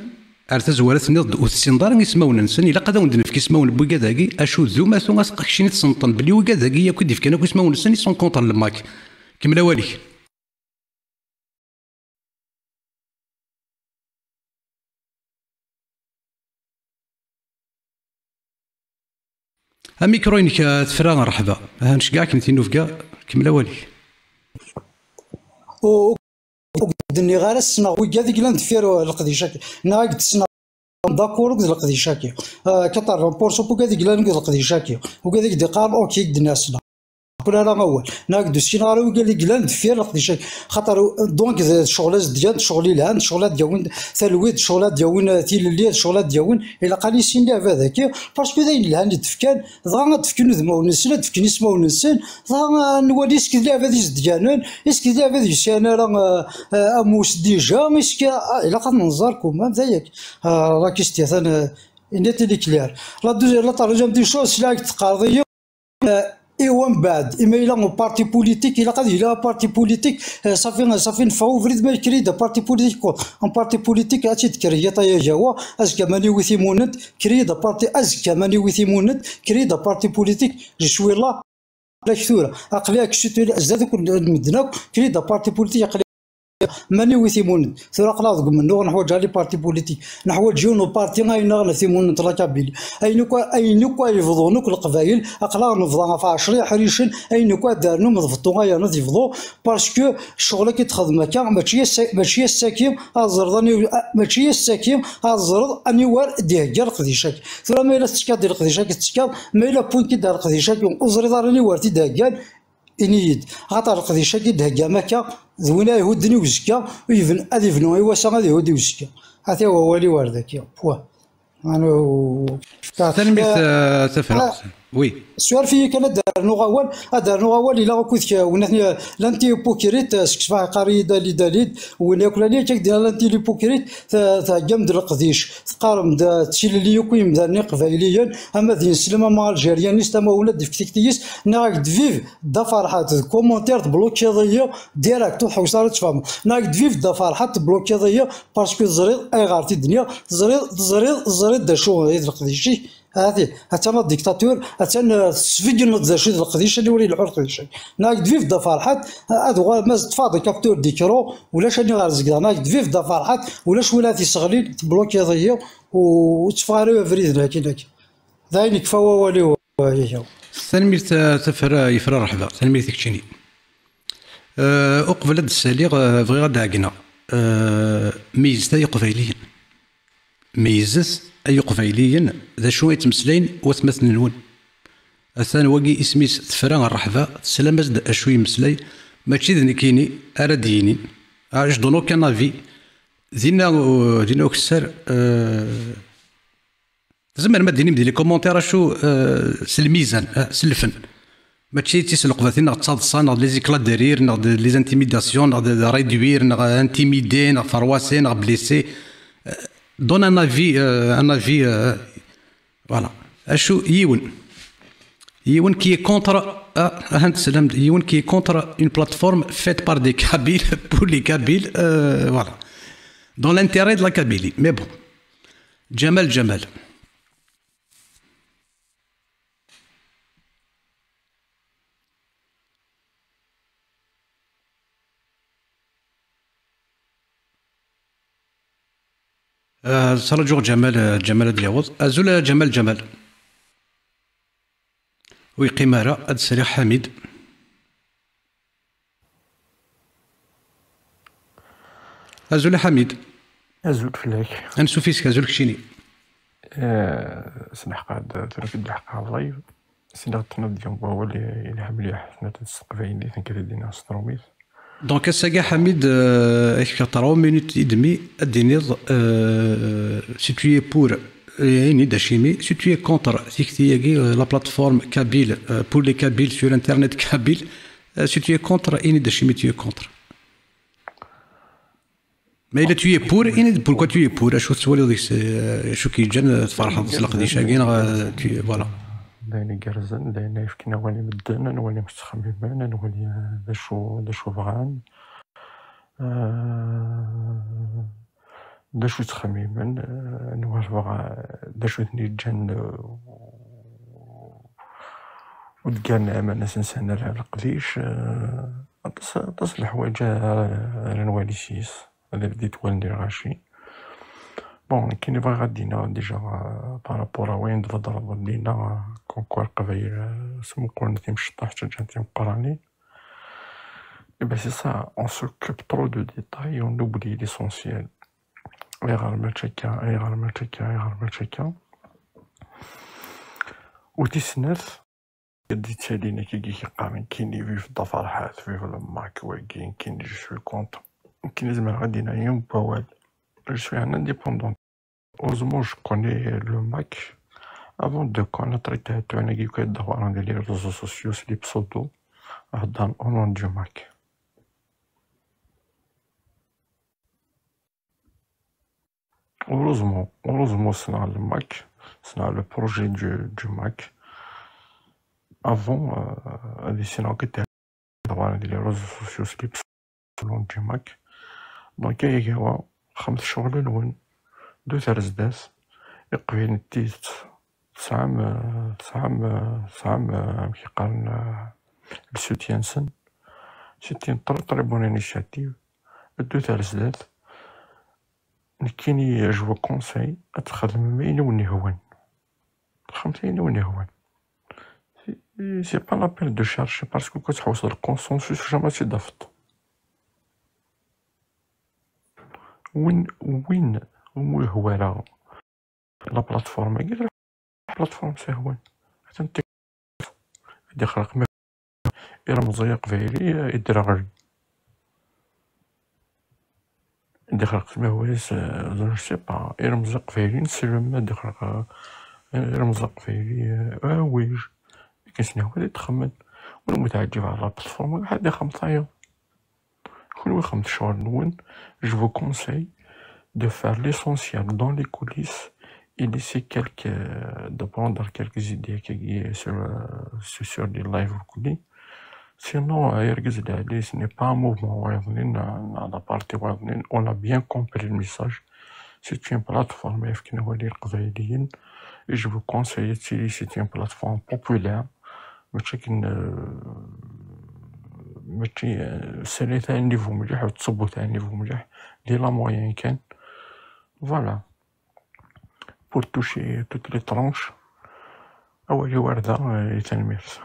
ar tazwara tenniḍ-d ur tessineḍ ara ismawen-nsen, ilaq ad awen-d-nefk ismawen n wigad-agi, acu d umatu, as-, keččini tessneḍ-ten belli wigad-agi yakk i d-ifkan akk ismawen-nsen, ils sont contre l'OMAC. Kemmel awal-ik. Amikru-inek, eh, tefra, rḥba. Ah, nceggeɛ-kem tinubga, kemmel awal-ik. Ur, ur k-d-nniɣ ara ssneɣ wigad i yellan deffir, eh, leqdic-agi. Nniɣ-ak-d ssneɣ d'accord akked leqdic-agi. Eh, quatre-vingts pour cent wigad i yellan akked leqdic-agi. Wigad i k-d-iqqaren, ok, i k-d-nniɣ ssneɣ. Ur ara awal. Nniɣ-ak-d ur ssineɣ ara wigad i yellan deffir leqdic-agi. Xaṭer, donc, d, d ccɣel azedgan, d ccɣel ilhan, d ccɣel ad d-yawin talwit, d ccɣel ad d-yawin, eh, tilelli, d ccɣel ad d-yawin. Ilaq ad nissin leɛbad-agi, parce que d ayen ilhan i d-fkan, dɣa ad d-fken udmawen-nsen, ad d-fken ismawen-nsen, dɣa, eh, nwali isked leɛbad izedganen, isked leɛbad ur yesɛin ara, eh, eh, amus déjà, isked, ah, ilaq ad nẓer kumam, d ayagi. Ah, la question, atan, eh, net et clair. La deuxième, la troisième des choses, sliɣ-ak teqqareḍ-iyi, eh, i wambeɛd, ima yella un parti politique, ilaq ad yili un parti politique, eh, safi, safi neffeɣ ubrid ma yekker-iyi-d un parti politique, quoi. Un parti politique, ad tt-id-kker yiṭ ay agawa, azekka mani wi timunent, kker-iyi-d un parti, azekka mani wi timunent, kker-iyi-d un parti politique, je suis là. Aql-ak tura, aql-ak situé zdat akk n medden akk, kker-iyi-d un parti politique, aql-ak mani wi timunent. Tura aql-aɣ deg umennuɣ, neḥwaǧ les partis politiques. Neḥwaǧ yiwen uparti ay naɣen timunent n la Kabylie. Ayen akk, ayen akk ay yebḍun akk leqbayel, aql-aɣ nebḍa ɣef ɛecra iḥricen, ayen akk ad d-rnum d beṭṭu ay yerna ad yebḍu, parce que ccɣel-agi txedm akka, mačči ass-, mačči ass-agi ad ẓreḍ ani-, mačči ass-agi ad ẓreḍ aniwer d-ihegga leqdic-agi. Tura ma yella tettekkaḍ di leqdic-agi, tettekkaḍ, ma yella wwin-k-id ar leqdic-agi, ur teẓriḍ ara aniwer t-id-heggan, ini-yi-d. Axaṭer leqdic-agi d-heggam akka, d win ara ihudden i uzekka, u yebn-, ad ibnu i wass-a, ad ihudd i uzekka. Ata wawal-iw ar daki. Pwa. Anu-, Tanemmirt, eh, eh, Tafra. Ah, oui. Suref-iyi kan ad d-rnuɣ awal, ad d-rnuɣ awal, ila akk wid k-, win atni, llan ti hypocrite, eh, seg ṣṣbeḥ iqqar-iyi-d Ali Dalid, win yakk lali akka k-d-nniɣ, llan ti hypocrite, t-, theggam-d leqdic, teqqarem-d, eh, d tilelli akk i yimdanen iqbayliyen, ama d ineslem, ama algérienne, ama win ad d-ifk tikti-is, nniɣ-ak-d vive Dda Ferḥat, d commentaire tblokiḍ-iyi direct, ur tḥewwes ara ad tfehmeḍ. Nniɣ-ak-d vive Dda Ferḥat, tblokiḍ-iyi, parce que teẓriḍ ayɣer t-id-nniɣ, teẓriḍ, teẓriḍ, teẓriḍ d acu i d leqdic-ik. Hati, attan la dictature, attan, eh, tesbeggeneḍ d acu i d leqdic, aniwer ilḥu leqdic-ik. Nniɣ-ak-d vive Dda Ferḥat, ad uɣal, ma teṭṭfeḍ capture d'écran, ulac aniɣer zegdeɣ. Nniɣ-ak-d vive Dda Ferḥat, ulac win ad t-isseɣlin, tblokiḍ-iyi, u-, ur tteffeɣ ara i ubrid n akin-agi. D ayen ikfa wawal-iw, ihi. Tanemmirt, eh, Tafra, Yefra, rḥba. Tanemmirt i keččini. Eh, uqbel ad d-ssaliɣ, eh, bɣiɣ ad d-ɛeggneɣ. Eh, meyyzet ay Iqbayliyen. Meyyzet ay Iqbayliyen d acu ay ttmeslayen watmaten-nwen. Atan wagi isem-is Tefra Rreḥba, teslam-as-d acu yemmeslay, mačči d nekkini ara d-yinin. Ah, je donne aucun avis. Dinna, euh, dinna ukessar, euh, tzemrem ad d-tinim di les commentaires acu, euh, s lmizan, ah, s lfen. Mačči d tiselqbatin neɣ d taḍsa neɣ d les éclats de rire neɣ d les intimidations neɣ d, d réduire neɣ intimider neɣ froisser neɣ blesser. Euh, donne un avis, euh, un avis, euh, voilà. Acu yiwen. Yiwen qui est contre, ah, ah, teslam-d, yiwen qui est contre une plateforme faite par des Kabyles pour les Kabyles, euh, voilà. Dans l'intérêt de la Kabylie. Mais bon. Jamal, Jamal. Ah, ttṛaǧuɣ Jamal, ah, Jamal ad d-yaweḍ. Azul, ah, Jamal, Jamal. Ur yeqqim ara, ad d-sriɣ Ḥamid. Azul a Ḥamid. Azul fell-ak. Ansuf yes-k, azul keččini. Eh, s lḥeqqa, d-, tura k-id-leḥqeɣ live. Sinaɣ tnad yum wawal i, i lḥemliḥ, tnad s teqbaylit, nekk ad d-iniɣ s trumit. Donc, ass-agi, Ḥamid, euh, avec trois minutes et demie, ad d-tiniḍ, euh, si tu es pour, euh, ini-d acimi, si tu es contre tikti-agi, euh, la plateforme kabyle, euh, pour les Kabyles sur Internet kabyle, euh, si tu es contre, ini-d acimi tu es contre. Ma yella tu es pour, ini-d pourquoi tu es pour, acu tettwaliḍ deg-s, euh, acu k-yeǧǧan, euh, tferḥeḍ s leqdic-agi, neɣ, euh, tu, voilà. D ayen igerrzen, d ayen yefken awal i medden, ad nwali amek ttxemmimen, ad nwali, euh, d acu, d acu bɣan. Ah, d acu ttxemmimen, ah, anwa ara bɣa, d acu i ten-yeǧǧan, ah, ur d-ggan aman asensan ar leqdic, ah, aṭas, aṭas n leḥwayeǧ ara, ara nwali s-yes, ad d-itwalen di lɣaci. Bon, nekkini bɣiɣ ad d-iniɣ déjà, ah, par rapport à wayen d-tbedreḍ dinna, ah, comme quoi Leqbayel, ah, smuqqulen timceṭṭaḥ, ttaǧǧan timeqqranin. Eh ben, c'est ça, on s'occupe trop de détails, on oublie l'essentiel. Ayɣer mačči akka, ayɣer mačči akka, ayɣer mačči akka. U tis snat, ad d-ittalin akka i k-yeqqaren, nekkini vive Dda Ferḥat, vive le Mac, wagi, nekkini je suis contre. Nekkini zemreɣ ad d-iniɣ yiwen n wawal. Je suis un indépendant. Heureusement, je connais le Mac. Avant de connaître les gens qui sont dans les réseaux sociaux, c'est les pseudos, euh, dans, au nom du Mac. Heureusement, heureusement, c'est dans le Mac, c'est dans le projet du, du Mac. Avant, euh, les gens qui étaient dans les réseaux sociaux, c'est les pseudos du Mac. Donc, il y a, خمس شغل الون، دو ثلاث داس، يقبل التيست، سام، سام، سام، كيقال، السوتيان سن. C'est une très, très bonne initiative. Ddu ar zdat. Nekkini, je vous conseille ad txedmem ayen i wen-yehwan. Xedmet ayen i wen-yehwan. C'est, c'est pas la peine de chercher parce que quand tu as le consensus, jamais tu d'afet. Win, win, umi yehwa la plateforme-agi, la plateforme s-ihwan. Atan ad d-ixleq ma iremẓi aqbayli, eh, idreɣlen. Ad d-ixleq ma hwa, eh, je sais pas, iremẓi aqbayli, nselem ad d-ixleq, eh, iremẓi aqbayli, eh, awij. Akken s-nehwa ad d-ixemmen. Win umi teɛǧib la plateforme, ad ixemmet tayeḍ. Kenwi xedmet ccɣel-nwen, je vous conseille de faire l'essentiel dans les coulisses et laisser quelques, de prendre quelques idées sur, sur, sur les lives. Sinon, euh, irgez lɛali, ce n'est pas un mouvement wayeḍnin, euh, la partie wayeḍnin. On a bien compris le message. C'est une plateforme, et je vous conseille, c'est une plateforme populaire. Mačči akken, euh, mačči, euh, sali tɛenni bu mliḥ, ur tṣubbu tɛenni bu mliḥ, di la moyenne kan. Voilà. Pour toucher toutes les tranches. Awal-iw ar da, euh, i tanemmirt.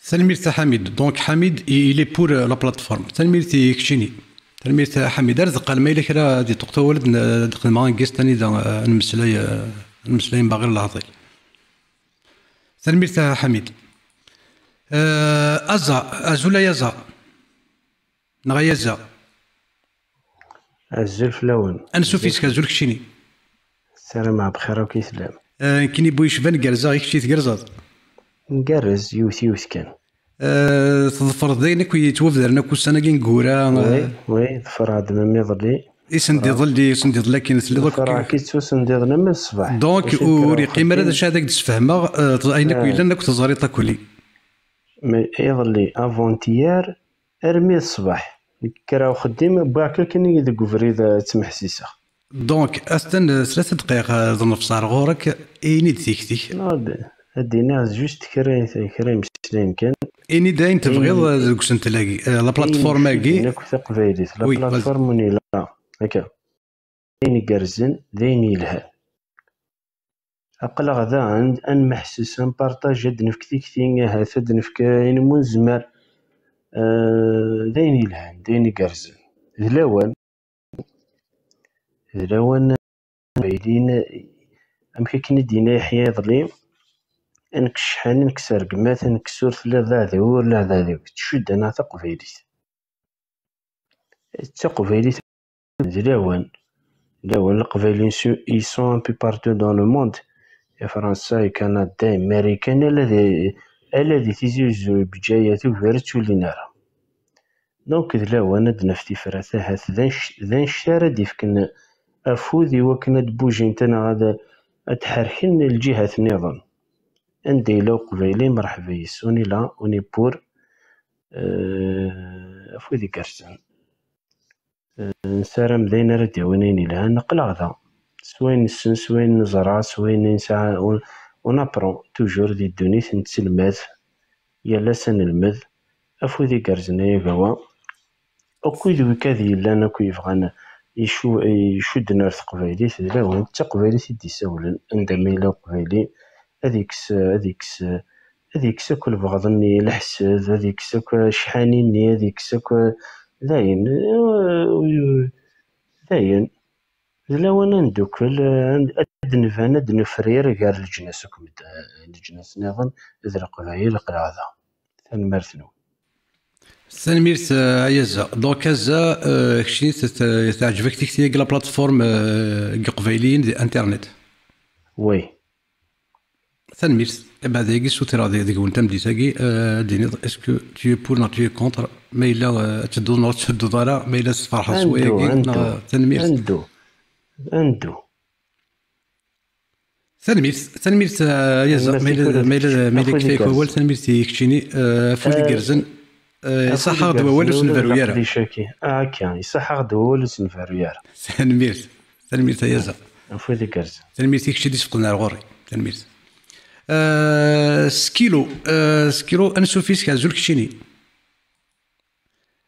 Tanemmirt a Ḥamid. Donc, Ḥamid, il est pour, euh, la plateforme. Tanemmirt i keččini. Tanemmirt a Ḥamid. Ar deqqal, ma yella kra di tuqt awal, ad n-, ad d-qedmeɣ angist anida, euh, nmeslay, euh, nmeslay mbaɣir leɛḍil. Tanemmirt a Ḥamid. Eh, Aza, azul ay Aza. Neɣ ay Aza. Azul fell-awen. Ansuf yes-k, azul keččini. Ssarameɣ bxir akk i tellam. Eh, nekkini bu yecban gerrzeɣ, i kečči tgerrzeḍ? Ngerrez, yiwet yiwet kan. Eh, tḍefreḍ d ayen akk yettwabedren akk ussan-agi ineggura, oui, eh, oui, ḍefreɣ-d memmi iḍelli. I sendiḍelli, i sendiḍelli akken telliḍ akk. Ḍefreɣ-k-id s usendiḍ-nni am ṣṣbeḥ. Donc, ur yeqqim ara d acu ad ak-d-sfehmeɣ, eh, ayen akk yellan akk teẓriḍ akk-li. Mais iḍelli, avant-hier, armi d ṣṣbeḥ, kkreɣ uxeddim, wwiɣ-k akken deg ubrid, eh, ttmeḥsiseɣ. Donc, atan, eh, tlata dqayeq, eh, d nnefṣ ar ɣur-k, ini-d tikti-k. Non, ad d-, ad d-iniɣ juste kra, kra imeslayen kan. Ini-d ayen tebɣiḍ, eh, deg usentel-agi, eh, la plateforme-agi. Ayen akk taqbaylit, la plateforme on est là. Akka. D ayen igerrzen, d ayen yelhan. Aql-aɣ da, ad n-, ad nemḥesses, ad nparṭaj, ad d-nefk tikti, ahat ad d-nefk ayen umi nezmer. Eh, d ayen yelhan, d ayen igerrzen. D lawan, d lawan, ayen, amek akken i d-yenna Yeḥya iḍelli, ad nekk ccḥani, ad nekk s rregmat, ad nekk s ur telliḍ d aɛdaw, ur lliɣ d aɛdaw. Tcudden-aɣ taqbaylit. D taqbaylit d lawan. D lawan, Leqbayliyen su-, ils sont un peu partout dans le monde. I Fransa, i Kanada, i Marikan, ala di, ala di Tizi Uzzu, Bgayet, ugar ur ttullin ara. Donc, d lawan ad d-naf tifrat, ahat d anect-, d anect ara d-ifken afud i wakken ad d-bujint neɣ ad, ad d-ḥerken lǧihat nniḍen. Anda yella uqbayli, mreḥba yes-s, on est là, on est pour, euh, afud igerrzen. Eh, nessaram d ayen ara d-yawin ayen yelhan, aql-aɣ da. S wayen nessen, s wayen neẓra, s wayen nesɛa, on, on apprend toujours di ddunit, nettelmad, yal ass ad nelmed, afud igerrzen ay agawa. Akk wid wikad yellan akk yebɣan icu-, icudden ar teqbaylit, d lawan, d taqbaylit i d-isawlen, anda ma yella uqbayli, ad ikkes, ad ikkes, ad ikkes akk lbeɣḍ-nni, leḥsed, ad ikkes akk ccḥani-nni, ad ikkes akk, dayen, eh, dayen. D lawan ad ndukkel, eh, ad d-nban, ad d-nefrir gar leǧnas akk med-, eh, leǧnas nniḍen d Leqbayel, aql-aɣ da. Tanemmirt-nwen. Tanemmirt, eh, ay Azza. Donc, Azza, eh, keččini t-, t-, teɛǧeb-ak tikti-agi, la plateforme, eh, n Yiqbayliyen di Internet? Oui. Tanemmirt. Abeɛd-agi ssutreɣ de-, deg-wen tameddit-agi, eh, ad d-tiniḍ, est-ce que tu es pour neɣ tu es contre? Ma yella, eh, ad tedduḍ neɣ ur tettedduḍ ara, ma yella tfeṛḥeḍ s wayagi, neɣ, tanemmirt. Ad neddu. Ad neddu. Tanemmirt, tanemmirt, eh, ay Azza. Ma yella, ma yella, ma yella kifkif wawal, tanemmirt i keččini, eh, afud igerrzen. Eh, iṣaḥ-aɣ-d wawal, ur s-nberru ara. Akka, iṣaḥ-aɣ-d wawal, ur s-nberru ara. Tanemmirt. Tanemmirt ay Azza. Afud igerrzen. Tanemmirt i kečč i d-isfeqden ar ɣur-i. Tanemmirt. Eh, Skilo, eh, Skilo, ansuf yes-k, azul keččini.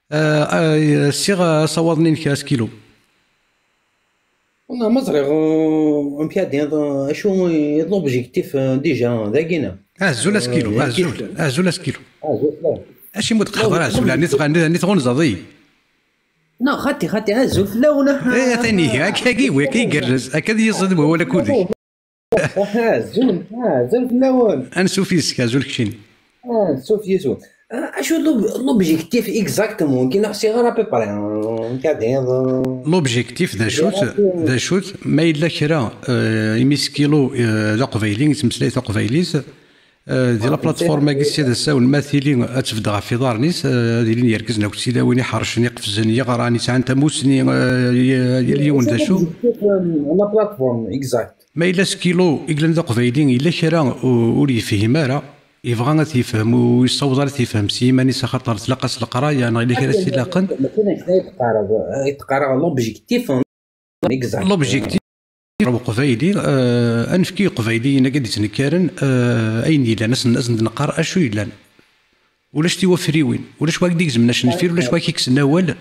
Eh, eh, ssiɣ, eh, asawaḍ-nni-inek a Skilo. Wallah, ma ẓriɣ, eh, amek ad d-tiniḍ, eh, acu i d l'objectif, eh, déjà, dagi, neɣ? Azul a Skilo, eh, azul, azul a Skilo. Azul, la. Acimi ur d-teqqareḍ ara azul, ɛni tɣ-, ɛni tɣunzaḍ-iyi? Non, xaṭi, xaṭi, azul fell-awen, ah. Eh, atan ihi, akka, akka, akka igerrez, akka ad yiẓid wawal akked-k. Azul, azul fell-awen. Ansuf yes-k, azul keččini. Ansuf yes-wen. Ah, acu l'ob-, l'objectif exactement? Ki neɣ siɣer à peu près, euh, nkadiḍ, euh, l'objectif d acu-t, d acu-t, ma yella kra, euh, imi Skilo, euh, d aqbayli, yettmeslay taqbaylit, euh, di la plateforme-agi s ad asawen, ma tili ad tebded ɣef iḍarren-is, euh, ad ilin yergazen akked tilawin iḥercen, iqefzen, yeɣran, yesɛan tamusni, euh, y-, yal yiwen d acu. La plateforme, exact. Ma yella Skilo i yellan d aqbayli, yella kra u-, ur yefhim ara, yebɣa ad t-yefhem, ur yessaweḍ ara ad t-yefhem s yiman-is, axaṭer tlaq-as leqraya, neɣ yella kra s-ilaqen. Mačči d akken ay d-qqareɣ, ay d-qqareɣ l'objectif, exact. L'objectif n uqbayli, eh, ad nefk i Iqbayliyen-agi d-ittnekkaren, eh, ayen yellan, ad sen-, ad sen-d-neqqar acu yellan. Ulac tiwafriwin, ulac wa k-d-igezmen acenfir, ulac wa k-ikksen awal.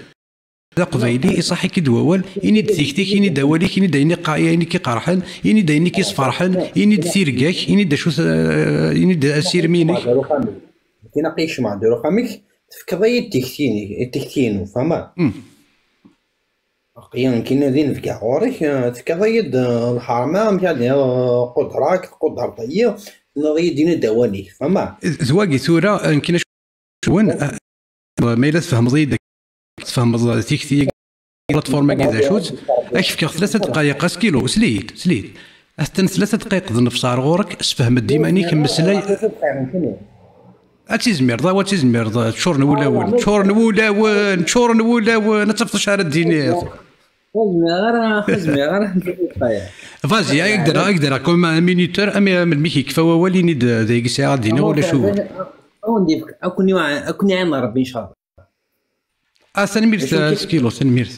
D aqbayli, iṣaḥ-ik-id wawal, ini-d tikti-k, ini-d awal-ik, ini-d ayen iqa-, ayen i k-iqerḥen, ini-d ayen i k-isferḥen, ini-d tirga-k, ini-d acu t-, ini-d asirem-inek. Nekkini aql-i kecmeɣ-d ar uxxam-ik, tefkiḍ-iyi-d tikti-inek, tikti-inu, tfehmeḍ? Hmm. Aql-i nekkini d inebgaɣ ɣur-k, eh, tefkiḍ-iyi-d, eh, lḥerma, amek ara d-iniɣ, eh, qudreɣ-k, tqudreḍ-iyi, tenniḍ-iyi-d, ini-d awal-ik, fehmeɣ. D wagi tura, eh, nekkini acu-, wen, eh, ma yella tfehmeḍ-iyi-d, tfehmeḍ tikti-agi, plateforme-agi d acu-tt, ad k-fkeɣ tlata dqayeq, askilu, sel-iyi-d, sel-iyi-d. Atan tlata dqayeq d nnefs ar ɣur-k, sefhem-d iman-ik, mmeslay. Ad tizmireḍ, awa, ad tizmireḍ, ččuren wulawen, ččuren wulawen, ččuren wulawen, ad tafeḍ acu ara d-tiniḍ. Ur zmireɣ ara, ur zmireɣ ara. Vas-y, ad k-d-rreɣ, ad k-d-rreɣ comme un minuteur, am, melmi i k-yekfa wawal, ini-d d ayagi sɛiɣ ad d-iniɣ, ulac ugur. Ad wen-d-yefk, ad ken-iɛin, ad ken-iɛin Rebbi, ncallah. Ah, tanemmirt, acu kan, Skilo, tanemmirt.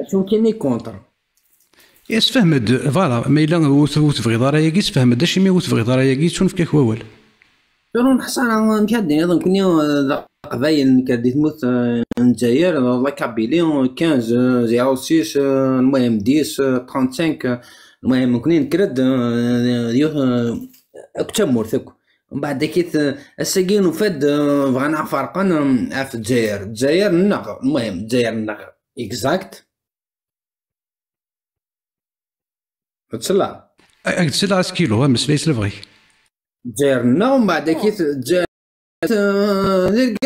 Acu kan i contre. Isfehmed, voilà, ma yella ur t-, ur tebɣiḍ ara ayagi, isfehmed acimi ur tebɣiḍ ara ayagi, yettunefk-ak wawal. Tura ur neḥṣa ara, amek ad d-tiniḍ, nekkni, eh, d Aqbayel, nekker di tmurt, eh, n Lezzayer, eh, la Kabylie, eh, quinze, eh, zéro six, eh, المهم dix, eh, trente-cinq, eh, المهم nekkni nekker-d, eh, d yiwet, eh, akk d tamurt akk. Mbeɛd akit, eh, ass-agi nufa-d, eh, bɣan aɣ-ferqen, eh, ɣef Lezzayer. Lezzayer nneɣ, المهم Lezzayer nneɣ. Exact. Ad tsella. Ad k-d-selleɣ, Skilo, ameslay s lebɣi-k. Lezzayer-nneɣ, mbeɛd akit Lezzayer, eh, d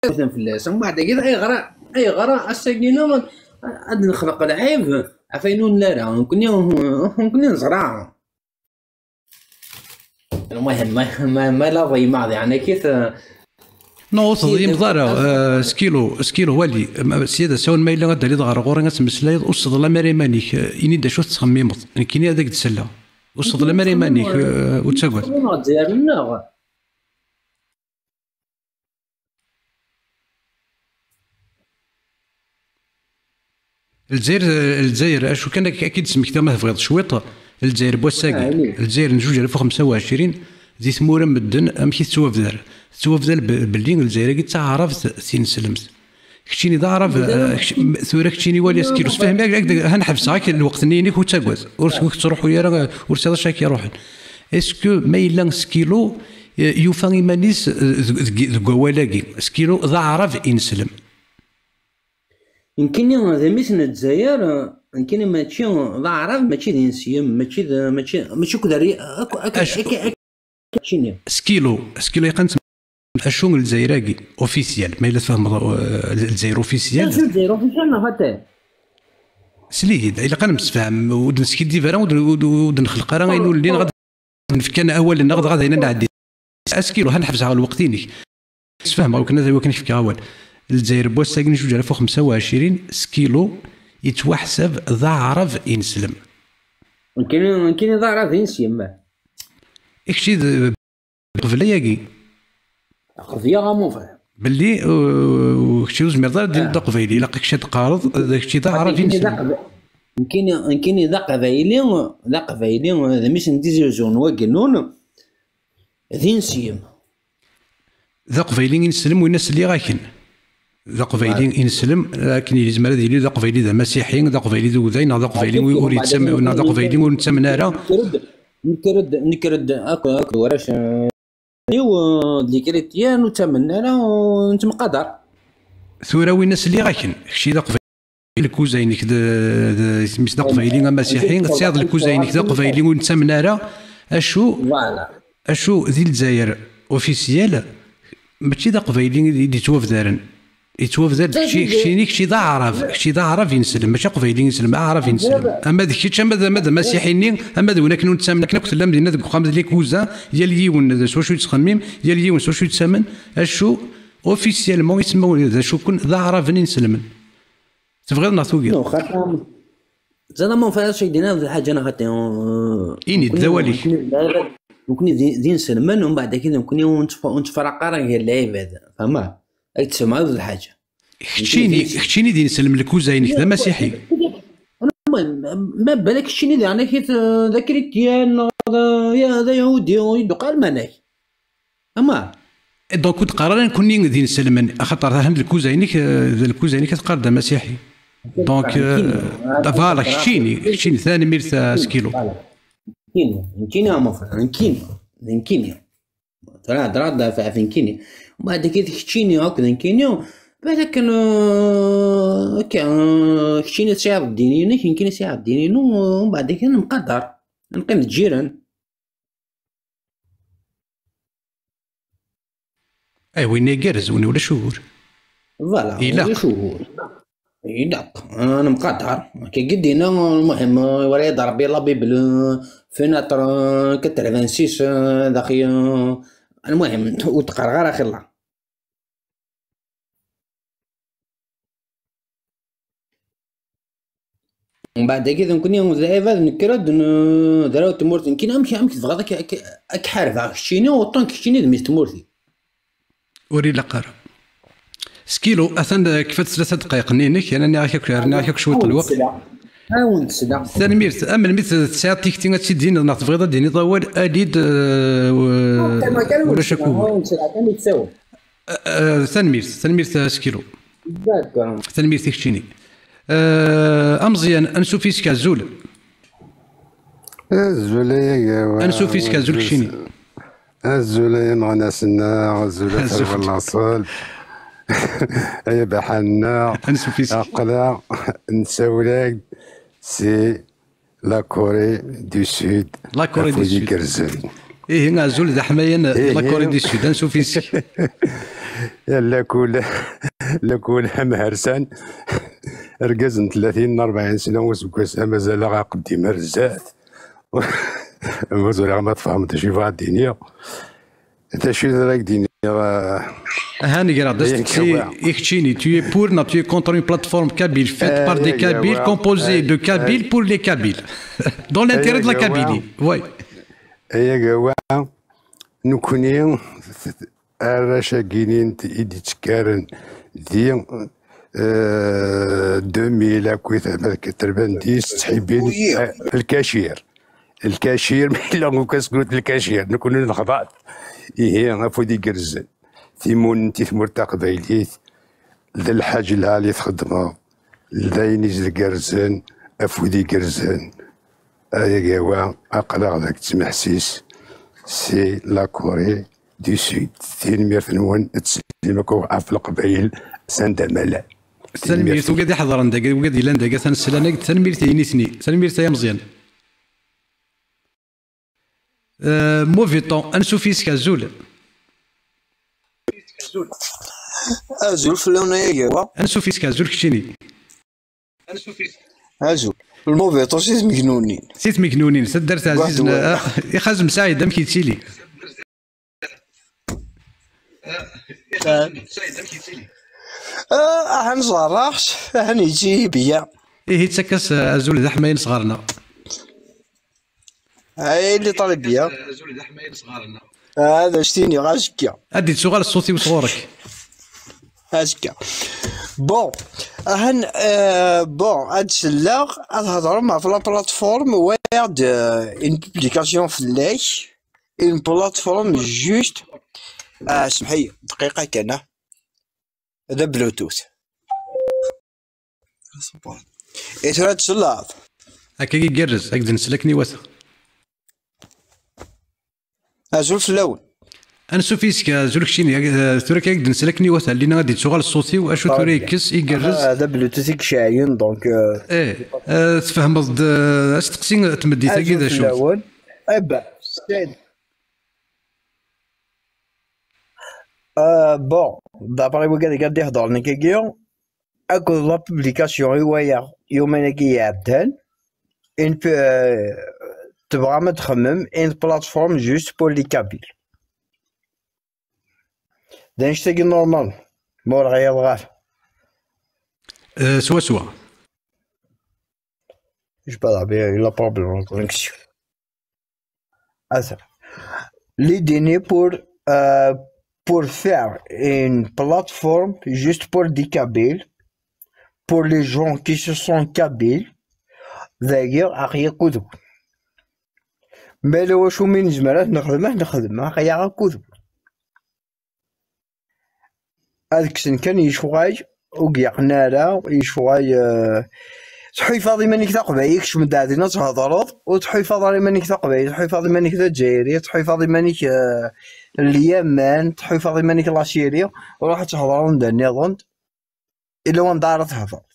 irgazen fell-as. Mbeɛd akit, ayɣer, ayɣer ass-agi-nneɣ ad nexleq lɛib ɣef ayen ur nara? Nekkni, nekkni neẓra. المهم، ما، ما، ما لا ضيمع، يعني، كيف، eh, Non, ur teḍyimeḍ ara, eh, Skilo, Skilo, wali, ma, sya d asawen ma yella ad d-taliḍ ɣer ɣur-i ad temmeslayeḍ, ur sseḍlam ara iman-ik, eh, ini-d acu tettxemmimeḍ, nekkini ad ak-d-selleɣ. Ur sseḍlam ara iman-ik, eh, ur ttagad. Ur neɣ-, Lezzayer, Lezzayer, acu kan, ak-, ad k-id-smektiɣ ma tebɣiḍ cwiṭ, Lezzayer n wass-agi, ah, ini. Lezzayer n zuǧ alaf u xemsa u ɛecrin, di tmura n medden, amek i tettwabdar? Tettwabdar be-, belli Lezzayer-agi d taɛrabt tineslemt. Keččini d aɛrab, eh, kečč-, m-, tura keččini wali askilu. Sfehmi, ak-, ak-, ha nḥebseɣ-ak lweqt-nni-inek, ur ttagad. Ur, ur tettruḥu ara, ur tesɛiḍ acu ak-iruḥen. Est-ce que ma yella Skilo, eh, yufa iman-is, eh, deg, deg, deg wawal-agi? Skilo d aɛrab ineslem. Nekkini d mmi-s n Lezzayer, nekkini mačči d aɛrab, mačči d ineslem, mačči d, mačči, mačči akk d arri-, akk, akk, acu, akk, akk, keččini. Skilo, Skilo yeqqan-t acu n Lezzayer-agi, officiel, ma yella tfehmeḍ, eh, Lezzayer officiel. Acu Lezzayer officiel neɣ xaṭi? Sel-iyi-d, ilaq ad nemsefham, ur d-neskiddib ara, ur d-, ur d-, ur d-nxelleq ara ayen ur nelli, neɣ ad nefk kan awal-nneɣ, dɣa d ayen ad nɛeddi. Askilu, ha nḥebseɣ lweqt-inek. Sfehmeɣ, ur ken-, ur ken-fkeɣ awal. Lezzayer n wass-agi n zuǧ alaf u xemsa u ɛecrin, Skilo yettwaḥsab d aɛrab ineslem. Nekkini, nekkini d aɛrab ineslem. I kečč i d qbel ayagi. Qbel a mon frère. Belli, uh, kečč ur tezmireḍ ara ad d-tiniḍ d aqbayli, ilaq kečč ad d-teqqareḍ d kečč i d aɛrab ineslem. Nekkini d aqb-, nekkini, nekkini d aqbayli, d aqbayli, d mmi-s n Tizi Uzzu n Wagennun, d ineslem. D aqbayli ineslem, winna sliɣ-ak-n. D aqbayli ineslem, akken yezmer ad yili d aqbayli d amasiḥi, d aqbayli d ugday, neɣ d aqbayli ur yettamen, neɣ d aqbayli ur nettamen ara. Nekker-d, nekker-d, nekker-d akk, akk warrac, eh, iw, eh, d likrityan ur ttamen ara, ur nettemqadar. Tura winna sliɣ-ak-n, kečč d aqbayli. Lkuza-inek d, d, isem-is d aqbayli amasiḥi, tesɛiḍ lkuza-inek d aqbayli ur nettamen ara, acu, voilà, acu di Lezzayer officiel, mačči d aqbayli i d-, i d-yettwabdaren. Yettwabdar-d kečči, keččini, kečči d aɛrab, kečči d aɛrab ineslem, mačči aqbayli ineslem, aɛrab ineslem. Ama d kečč, ama d, ama d amasiḥi-nni, ama d win akken ur nettamen akken akk tellam dinna deg uxxam d likuza, yal yiwen d s wacu yettxemmim, yal yiwen s wacu yettamen, acu, officiellement, isemma d acu kun, d aɛraben ineslmen. Tebɣiḍ neɣ tugiḍ? Non, xaṭi. Ẓer ma ufan acu i d-yenna d lḥaǧa neɣ xaṭi, euh, ini-d d awal-ik. Nekkni d, nekkni d, d inselmen, umbeɛd akid nekkni ur nettf-, ur nettfraq ara gar lɛibad. Fehmeḍ? Ad k-d-semɛeɣ d lḥaǧa. Keččini, keččini d inselmen, lkuza-inek d amasiḥi. Ma, ma, ma balak keččini d, yeɛni, kit, euh, d akrityan, neɣ d, ya, d ayahudi, ur yi-d-uqal manek. Ama. Donc, ur d-qqar ara nekkni d inselmen, axaṭer tahan d lkuza-inek, eh, d lkuza-inek ad teqqar d amasiḥi. Donc, eh, voilà, keččini, keččini, tanemmirt, eh, Skilo. Voilà. Nekkini, nekkini, a mon frère, nekkini, nekkini. Tura, tura, tura, tura, nekkini. Umbeɛd, keččini, akk d nekkini, balak, eh, akka, eh, keččini tesɛiḍ ddin-inek, nekkini sɛiɣ ddin-inu, umbeɛd, akken nemqadar, neqqim d lǧiran. Eh, winna igerrez, winna ulac ugur. Voilà, ilaq. Ulac ugur. Ilaq. Nemqadar. Akka i d-yenna, المهم, ورا يد ربي la Bible, fenêtre, quatre-vingt-six, daxi, المهم, ur d-qqareɣ ara axir. Mbeɛd-agi d nekkni d lɛibad, nekker-d n-, d arraw n tmurt. Nekkini amek, amek tebɣiḍ ad k-, ad k-, ad k-ḥarbeɣ keččini, autant keččini d mmi-s n tmurt-iw? Ur ilaq ara. Skilo, atan kfat tlata dqayeq-nni-inek, yerna nniɣ-ak akk, rniɣ-ak akk cwiṭ n lweqt. Awen-d sla. Tanemmirt. Am melmi t-, tesɛiḍ tikti ad tt-id-tiniḍ neɣ tebɣiḍ ad d-tiniḍ awal, ali-d, eh, ulac akk ugur. Awen-d sla, awen-d sla. Eh, eh, tanemmirt, tanemmirt a Skilo. D'accord. Tanemmirt i keččini. Eh, ameẓyan, ansuf yes-k, azul. Azul ay agawa. Ansuf yes-k, azul keččini. Azul ay ameɣnas-nneɣ, azul a tarwa n laṣel. Ay abaḥan-nneɣ. Ansuf yes-k. Aql-aɣ nessawel-ak-d si la Corée du Sud. La Corée du Sud. Afud igerrzen. Ihi, azul d aḥmayan, ihi, la Corée du Sud, ansuf yes-k. Ya lakul, lakul amhersan, argaz n tlatin, n rebɛin sna useggas, mazal-aɣ aqeddim ar zdat. Ma ẓriɣ ma tfehmeḍ d acu i bɣiɣ ad d-iniɣ. D acu i d ara k-d-iniɣ, ah, aha, nger-aɣ-d asteqsi i keččini, tu es pour neɣ tu es contre une plateforme kabyle faite par des Kabyles, composée de Kabyles pour les Kabyles, dans l'intérêt de la Kabylie. Oui. Ay agawa, nekkni, arrac-agi-nni i d-ittekkaren di, eh, deux mille akkit quatre-vingt-dix, ttḥibbin, eh, lkacir. Lkacir, ma yella ukas n lkacir, nekkni nexḍa-t. Ihi, afud igerrzen. Timunent i tmurt taqbaylit, d lḥaǧ lɛali txeddmeḍ, d ayen igerrzen, afud igerrzen. Ay agawa, aql-aɣ deg tmeḥsis si la Corée du Sud. Tanemmirt-nwen, ad teslim akk ɣef Leqbayel s anda ma llan. Tanemmirt, wigad iḥeḍren dagi, wigad yellan dagi, atan slan-ak-d, tanemmirt i nitni. Tanemmirt ay ameẓyan. Euh, mauvais temps, ansuf yes-k, azul. Azul fell-awen ay agawa. Ansuf yes-k, azul keččini. Azul. Le mauvais temps si tmegnunin. Si tmegnunin, taddart ɛzizen, ah, ixazem Saɛid, amek yettili? Ah, ahan ẓerraɣ, ahan yettili beyya. Ihi, ttak-as, ah, azul d aḥmayan sɣur-neɣ. Ay, li ṭalib beyya. Ad as-tiniɣ azekka. Ad d-ittuɣal ṣṣut-iw sɣur-k. Azekka. Bon, ahan, euh, bon, ad selleɣ, ad hedrem ɣef la plateforme, walaɣ-d, euh, une publication fell-ak, une plateforme juste, ah, semḥ-iyi, dqiqa kan, ah. D Bluetooth. I tura ad tselleḍ? Akka i igerrez, ad k-d-nsel akken iwata. Azul fell-awen. Ansuf yes-k, azul keččini, eh, tura kan ad k-d-nsel akken iwata, llina ad d-ittuɣal ṣṣut-iw, acu tura yekkes, igerrez. Ah, d Bluetooth i iceɛyen, donc, euh, eh, eh, tfehmeḍ-d, eh, asteqsi n tmeddit-agi d acu? Azul fell-awen. Eh ben, c'est, euh, bon, d'après wigad i d-iheddren akkagi, akked la publication i walaɣ yuman-agi iɛeddan, une p-, euh, tebɣam ad txemmem une plateforme juste pour les Kabyles. D annect-agi normal, ma ur ɣiyaḍeɣ ara. Euh, swaswa. Je sais pas, il y a un problème de connexion. Attends. L'idée n'est pour, euh, pour faire une plateforme juste pour des Kabyles, pour les gens qui se sont Kabyles. D'ailleurs, aql-i akked-wen. Ma yella wacu mi nezmer ad nexdem, ad nexdem, aql-i akked-wen. Ad kksen kan yecɣal ur yeqqen ara, yecɣal, eh, tḥulfaḍ iman-ik d aqbayli, kecm-d din ad thedreḍ, ur tḥulfaḍ ara iman-ik d aqbayli, tḥulfaḍ iman-ik d azzayri, tḥulfaḍ iman-ik, eh, n Lyaman, tḥulfaḍ iman-ik n Laciri, ruḥ ad thedreḍ anda nniḍen, illa wanda ara thedreḍ.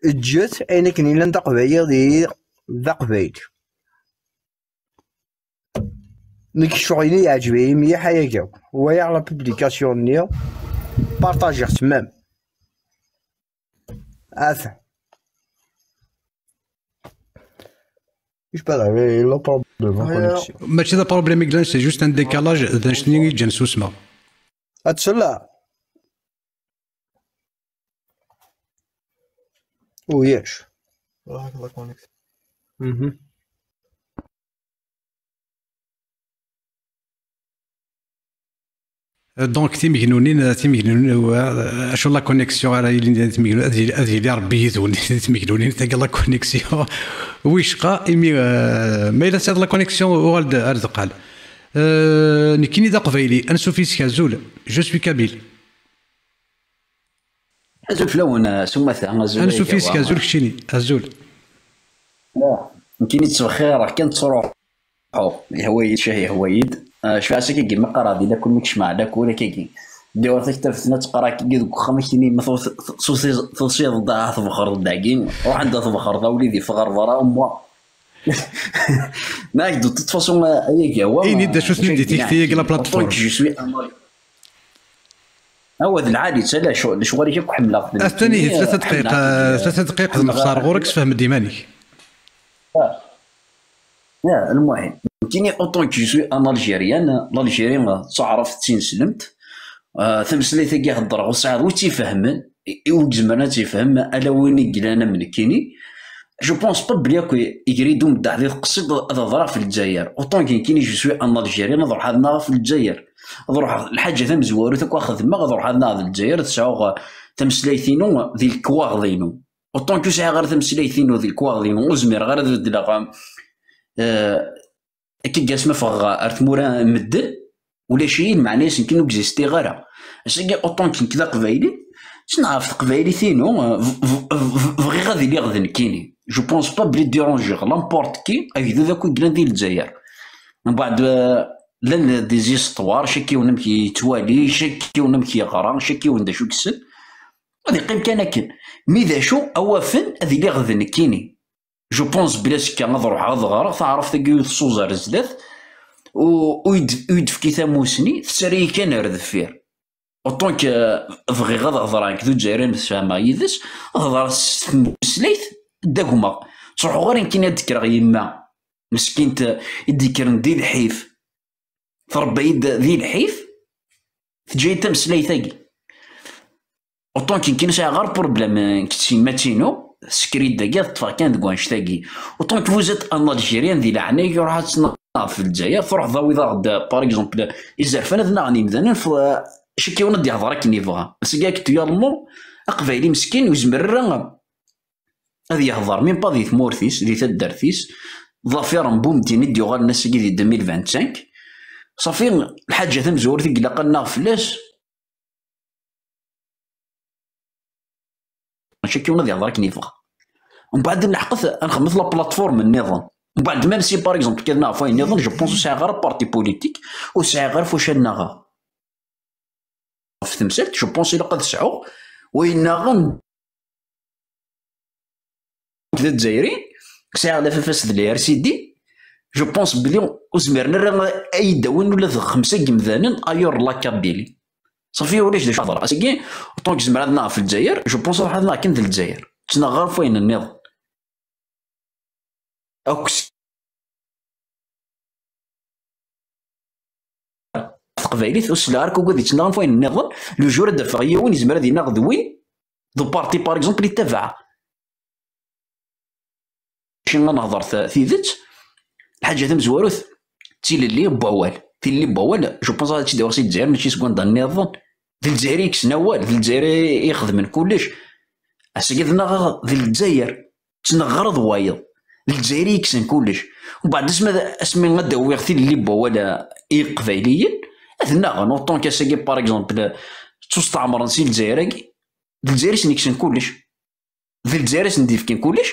Eǧǧet ayen akken yellan d aqbayli, d, d aqbayli. Nekk ccɣel-inu yeɛǧeb-iyi mliḥ ayagi. Walaɣ la publication-nni, partagiɣ-tt même. Ata. Je sais pas, le problème, la connexion. Mačči d aproblème i yellan, c'est juste un décalage d annect-nni i yeǧǧan susmeɣ. Ad tsella. Ulac. Ruḥ la connexion. Mhm. Donc, timegnunin, timegnunin, euh, acu la connexion ara yilin di timegnunin, ad yili, ad yili Rebbi yid-wen di timegnunin, tagi la connexion. Wicqa, imi, euh, ma yella tesɛiḍ la connexion, uɣal-d ar deqqal. Euh, nekkini d aqbayli, ansuf yis-k azul, je suis kabyle. Azul fell-awen, a s umata, azul. Ansuf yis-k, azul keččini, azul. Ah, nekkini ttbexxireɣ kan, ttruḥuɣ, yehwa-yi ccah, yehwa-yi-d. Ah, cfiɣ ass-agi ma qqareɣ di lakul, mi kecmeɣ lakul akkagi. Ddiɣ ɣer taktabt-nni, ttqaraɣ akkagi deg uxxam, akini ma tuɣ-, tusiḍ-, tusiḍ-d, ah, tbexreḍ dagi. Ruḥ anda tbexreḍ, a wlidi, ffeɣ ɣer berra, umwa. Nag, de toute façon, euh, ayagi, awa, ini-d d acu-ten di tikti-agi, la plateforme. Autant que je suis un mal-, awa d lɛali, ttala, lecɣal-ik akk ḥemmleɣ-ten. Atan ihi, tlata dqayeq, tlata dqayeq d lexṣar ɣur-k, sefhem-d iman-ik. Ah. Ya, المهم, nekkini, autant que je suis un Algérien, l'Algérie, euh, d taɛrabt d tineslemt. Ah, tameslayt-agi heddreɣ, ur sɛiɣ wi tt-ifehmen, i, i ur izemren ad tt-ifhem, ala win i yellan am nekkini. Je pense pas belli akk iger-iyi-d umeddaḥ di tqessiṭ ad hedreɣ ɣef Lezzayer. Autant que nekkini, je suis un Algérien, ad ruḥeɣ ad nnaɣeɣ ɣef Lezzayer. Ad ruḥeɣ, lḥaǧa tamezwarut akk ad xedmeɣ, ad ruḥeɣ ad nnaɣeɣ ɣef Lezzayer, ad sɛuɣ, eh, tameslayt-inu di lekwaɣeḍ-inu. Autant que ur sɛiɣ ara tameslayt-inu di lekwaɣeḍ-inu, ur zmireɣ ara ad beddleɣ, eh, Akka, asmi ffɣeɣ ar tmura n medden, ulac-iyi, lmeɛna-yas nekkini ur existiɣ ara. Ass-agi, autant que nekk d aqbayli, ttnaɣ ɣef teqbaylit-inu, b-, b-, b-, bɣiɣ ad iliɣ d nekkini. Je pense pas belli dérangeɣ n'importe qui, agdud akk i yellan di Lezzayer. Mbeɛd, euh, llan des histoires, chaque yiwen amek yettwali, chaque yiwen amek yeɣra, chaque yiwen d acu yessen. Ad yeqqim kan akken. Mi d acu, awafen ad iliɣ d nekkini. Je pense belli azekka ad ruḥeɣ ad ɣreɣ taɛrabt-agi ur tsuẓ ar zdat, u-, ur yi-d-, ur yi-d-tefki tamusni, tettarra-yi kan ar deffir. Autant que, euh, bɣiɣ ad hedreɣ nekk d Uzzayri, ad msefhameɣ yid-s, ad hedreɣ s tmeslayt, ddagmeɣ. Ttruḥuɣ ara nekkini ad d-kkreɣ yemma, meskint, i d-yekkren di lḥif. Tṛebba-yi-d di lḥif, teǧǧa-yi-d tameslayt-agi. Autant que nekkini sɛiɣ ɣer problème, euh, nekk d tyemmat-inu, tsekker-iyi-d dagi, ad ṭṭfeɣ kan deg wanect-agi. Autant que vous êtes un Algérien, di leɛnaya-k, ruḥ ad tnaɣeḍ ɣef Lezzayer, truḥ tawiḍ-aɣ-d, par exemple, izerfan ad naɣen yimdanen, f-, chaque yiwen ad d-yehder akken yebɣa. Seg actuellement, aqbayli meskin ur yezmir ara ad yehder, même pas di tmurt-is, di taddart-is, d affaire n Boumediene i d-yuɣalen ass-agi di deux mille vingt-cinq. Ṣafi, lḥaǧa tamezwarut i ilaq ad naɣ fell-as, mačči akka ad yehder akken yebɣa. Mbeɛd nleḥqet ad nxemmet la plateforme nniḍen. Mbeɛd, même si, par exemple, kan neɣ ɣef wayen nniḍen, je pense ur sɛiɣ ara parti politique, ur sɛiɣ ara f wacu ad naɣeɣ. Ɣef temsalt, je pense ilaq ad sɛuɣ wayen naɣen d Azzayri, sɛiɣ lafaf-as d l'R C D, je pense belli ur zmiren ara ad yi-d-awin ula d xemsa n yimdanen ailleurs la Kabylie. Ṣafi, ulac d acu ad ɣreɣ. Ass-agi, autant que zemreɣ ad naɣeɣ ɣef Lezzayer, je pense ad ruḥeɣ ad naɣeɣ kan d Lezzayer. Ttnaɣeɣ ɣef wayen nniḍen. Akk s teqbaylit, ur selleɣ ara akk ad ittnaɣen f wayen nniḍen. Le jour ad d-afeɣ yiwen, yezmer ad inaɣ d win, d uparti, par exemple, i ttabaɛeɣ. Mačči ad nehder ta-, tidet, lḥaǧa tamezwarut, d tilelli n wawal. Tilelli n wawal, je pense ad tt-id-awiɣ si Lezzayer, mačči seg wanda nniḍen. D Lezzayer i yekksen awal, d Lezzayer i ixedmen kullec. Ass-agi ad naɣeɣ d Lezzayer, ttneɣ ɣer d wayeḍ. D Lezzayer i yekksen kullec. Mbeɛd asmi ad, asmi ad d-awiɣ tilelli n wawal, eh, i Iqbayliyen, ad naɣen, autant que ass-agi, par exemple, ttusteɛmren si Lezzayer-agi, d Lezzayer i sen-yekksen kullec. D Lezzayer i sen-d-yefkan kullec.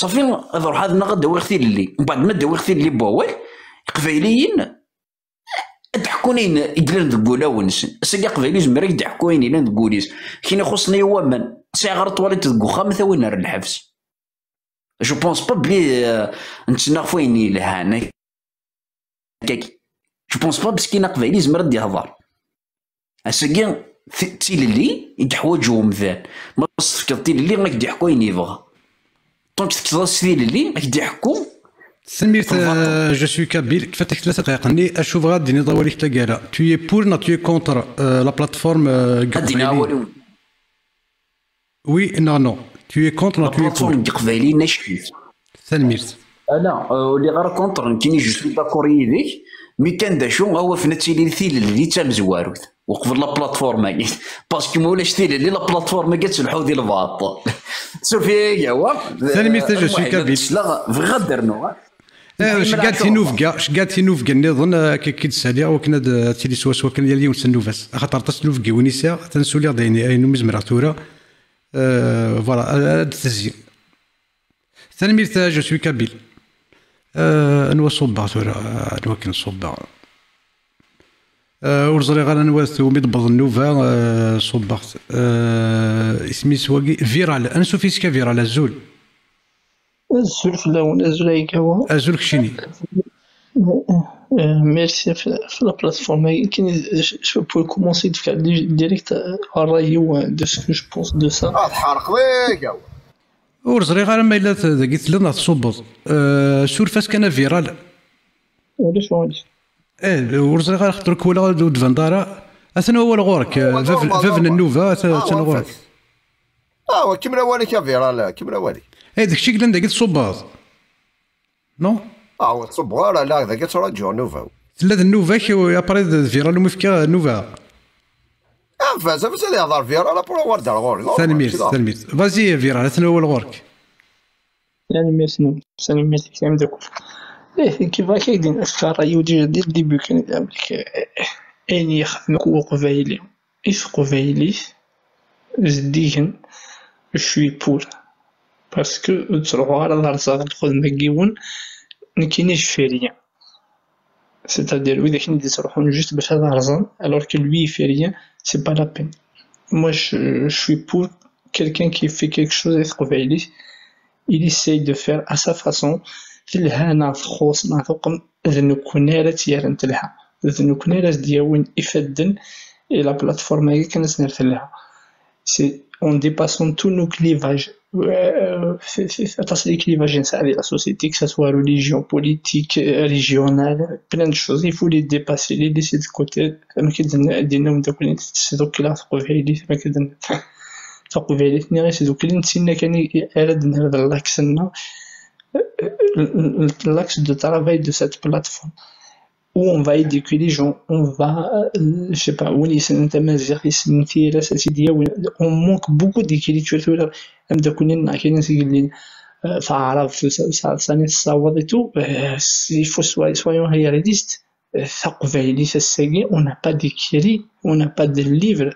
Ṣafi, ad ruḥeɣ ad naɣ ad d-awiɣ tilelli. Mbeɛd ma d-awiɣ tilelli n wawal, Iqbayliyen ad d-ḥekkun ayen yellan deg wulawen-nsen. Ass-agi Aqbayli yezmer ad d-iḥekku ayen yellan deg wul-is. Kini xuṣṣen-iyi waman. Sɛiɣ ara twaliḍ deg uxxam, ad t-awin ar lḥebs. Je pense pas belli, euh, nettnaɣ f wayen yelhan. Akka. Je pense pas meskin aqbayli yezmer ad d-ihḍer. Ass-agi, t-, d tilelli i yeḥwaǧ umdan. Ma s-tefkeḍ tilelli, ad k-d-iḥku ayen yebɣa. Donc tefkeḍ-as tilelli, ad k-d-iḥku. Tanemmirt, euh, je suis kabyle. Kfat-ak tlata dqayeq-nni, acu bɣa ad d-tiniḍ awal-ik taggara? Tu es pour neɣ tu es contre, euh, la plateforme, euh, Ad d-iniɣ awal-iw. Oui neɣ non? Tu es contre neɣ tu es pour? Plateforme n Yeqbayliyen acḥit. Tanemmirt. Ala, euh, ur lliɣ ara contre, nekkini je suis d'accord yid-k, mi kan d acu, awafen ad tili tilelli d tamezwarut uqbel la plateforme-agi. Parce que ma ulac tilelli, la plateforme-agi ad telḥu di lbaṭel. Suref-iyi a Gawa. Tanemmirt, je suis kabyle. Bɣiɣ ad d-rnuɣ. Eh, ceggeɛ-d tinubga, ceggeɛ-d tinubga nniḍen, eh, akka k-id-saliɣ, wakken ad, eh, tili swaswa kan yal yiwet s nnuba-s. Axaṭer aṭas n tinubgiwin i sɛiɣ, atan suliɣ-d ayen, ayen umi zemreɣ tura. Eh, voilà, ad, ad d-tezzi. Tanemmirt, eh, je suis kabyle. Eh, anwa ṣubbeɣ tura? Eh, anwa akken ṣubbeɣ? Eh, ur ẓriɣ ara anwa umi d-tewweḍ nnuba, eh, ṣubbeɣ-t. Eh, isem-is wagi? Viral. Ansuf yes-k a Viral, azul. Azul fell-awen, azul a Igawa. Azul keččini. Euh, merci f- f- la plateforme. Pour commencer, de faire direct euh, ṛṛay-iw, euh, de ce que je pense de ça. Ah, tḥerqeḍ-iyi. Ur ẓriɣ ara ma yella t- dagi telliḍ neɣ tṣubbeḍ. Eh, suref-as kan a Viral. Ulac aɣilif. Eh, ur ẓriɣ ara xaṭer kul ur d-tbaned ara. Atan wawal ɣur-k, eh, bab bab n nnuba, atan atan ɣur-k. Ah, wa, kemmel awal-ik a Viral, kemmel awal-ik. Eh, d kečč i yellan dagi tṣubbeḍ? Non? Ah, ur ttṣubbeɣ ara, la, dagi ttṛaǧuɣ nnuba-w. Tella d nnuba-k, après d Viral umi fkiɣ nnuba. Ah, bas, bas ad yehḍer Viral, après ad d-ɣer ɣur-i. Tanemmirt, tanemmirt. Vas-y Viral, atan wawal ɣur-k. Tanemmirt-nwen, tanemmirt-ik a ameddakel. Ih, kif akka i d-nefka ṛṛay-iw déjà dès le début kan, amek, eh, ayen yexdem akk uqbayli i teqbaylit zeddigen, je suis pour. Parce que ur ttruḥuɣ ara ad rẓeɣ lxedma n yiwen, nekkini je fais rien. C'est-à-dire, widak i d-yettruḥun juste bac ad rẓen, alors que lui il fait rien, c'est pas la peine. Moi, je, je suis pour quelqu'un qui fait quelque chose i teqbaylit, il essaye de faire à sa façon, telha neɣ txuṣ neɣ tuqem, d nekkni ara tt-yerren telha, d nekkni ara s-d-yawin ifadden i la plateforme-agi kan ad tt-nerr telha. C'est en dépassant tous nos clivages. Euh, c'est- c'est- aṭas les clivages i nesɛa di la société, que ce soit religion, politique, euh, régionale, plein de choses. Il faut les dépasser, les laisser de côté. Amek i d-yenna umeddakel-nni, tesdukel-aɣ teqbaylit, amek i d-yenna. Taqbaylit-nni i sdukklen d tinna kan i ara d-nerr d l'axe-nneɣ, euh, l'axe de travail de cette plateforme. Où on va éduquer les gens, on va, euh, je sais pas, win yessnen tamaziɣt, yessnen tira-s, ad tt-id-yawi. On manque beaucoup d'écriture tura, ameddakel-nneɣ kan i s-yellin, euh, taɛrabt, sa- sa- sani tessawaḍ et tout, euh, il faut soy- soyons réalistes. Euh, taqbaylit ass-agi, on n'a pas d'écrit, on n'a pas de livre.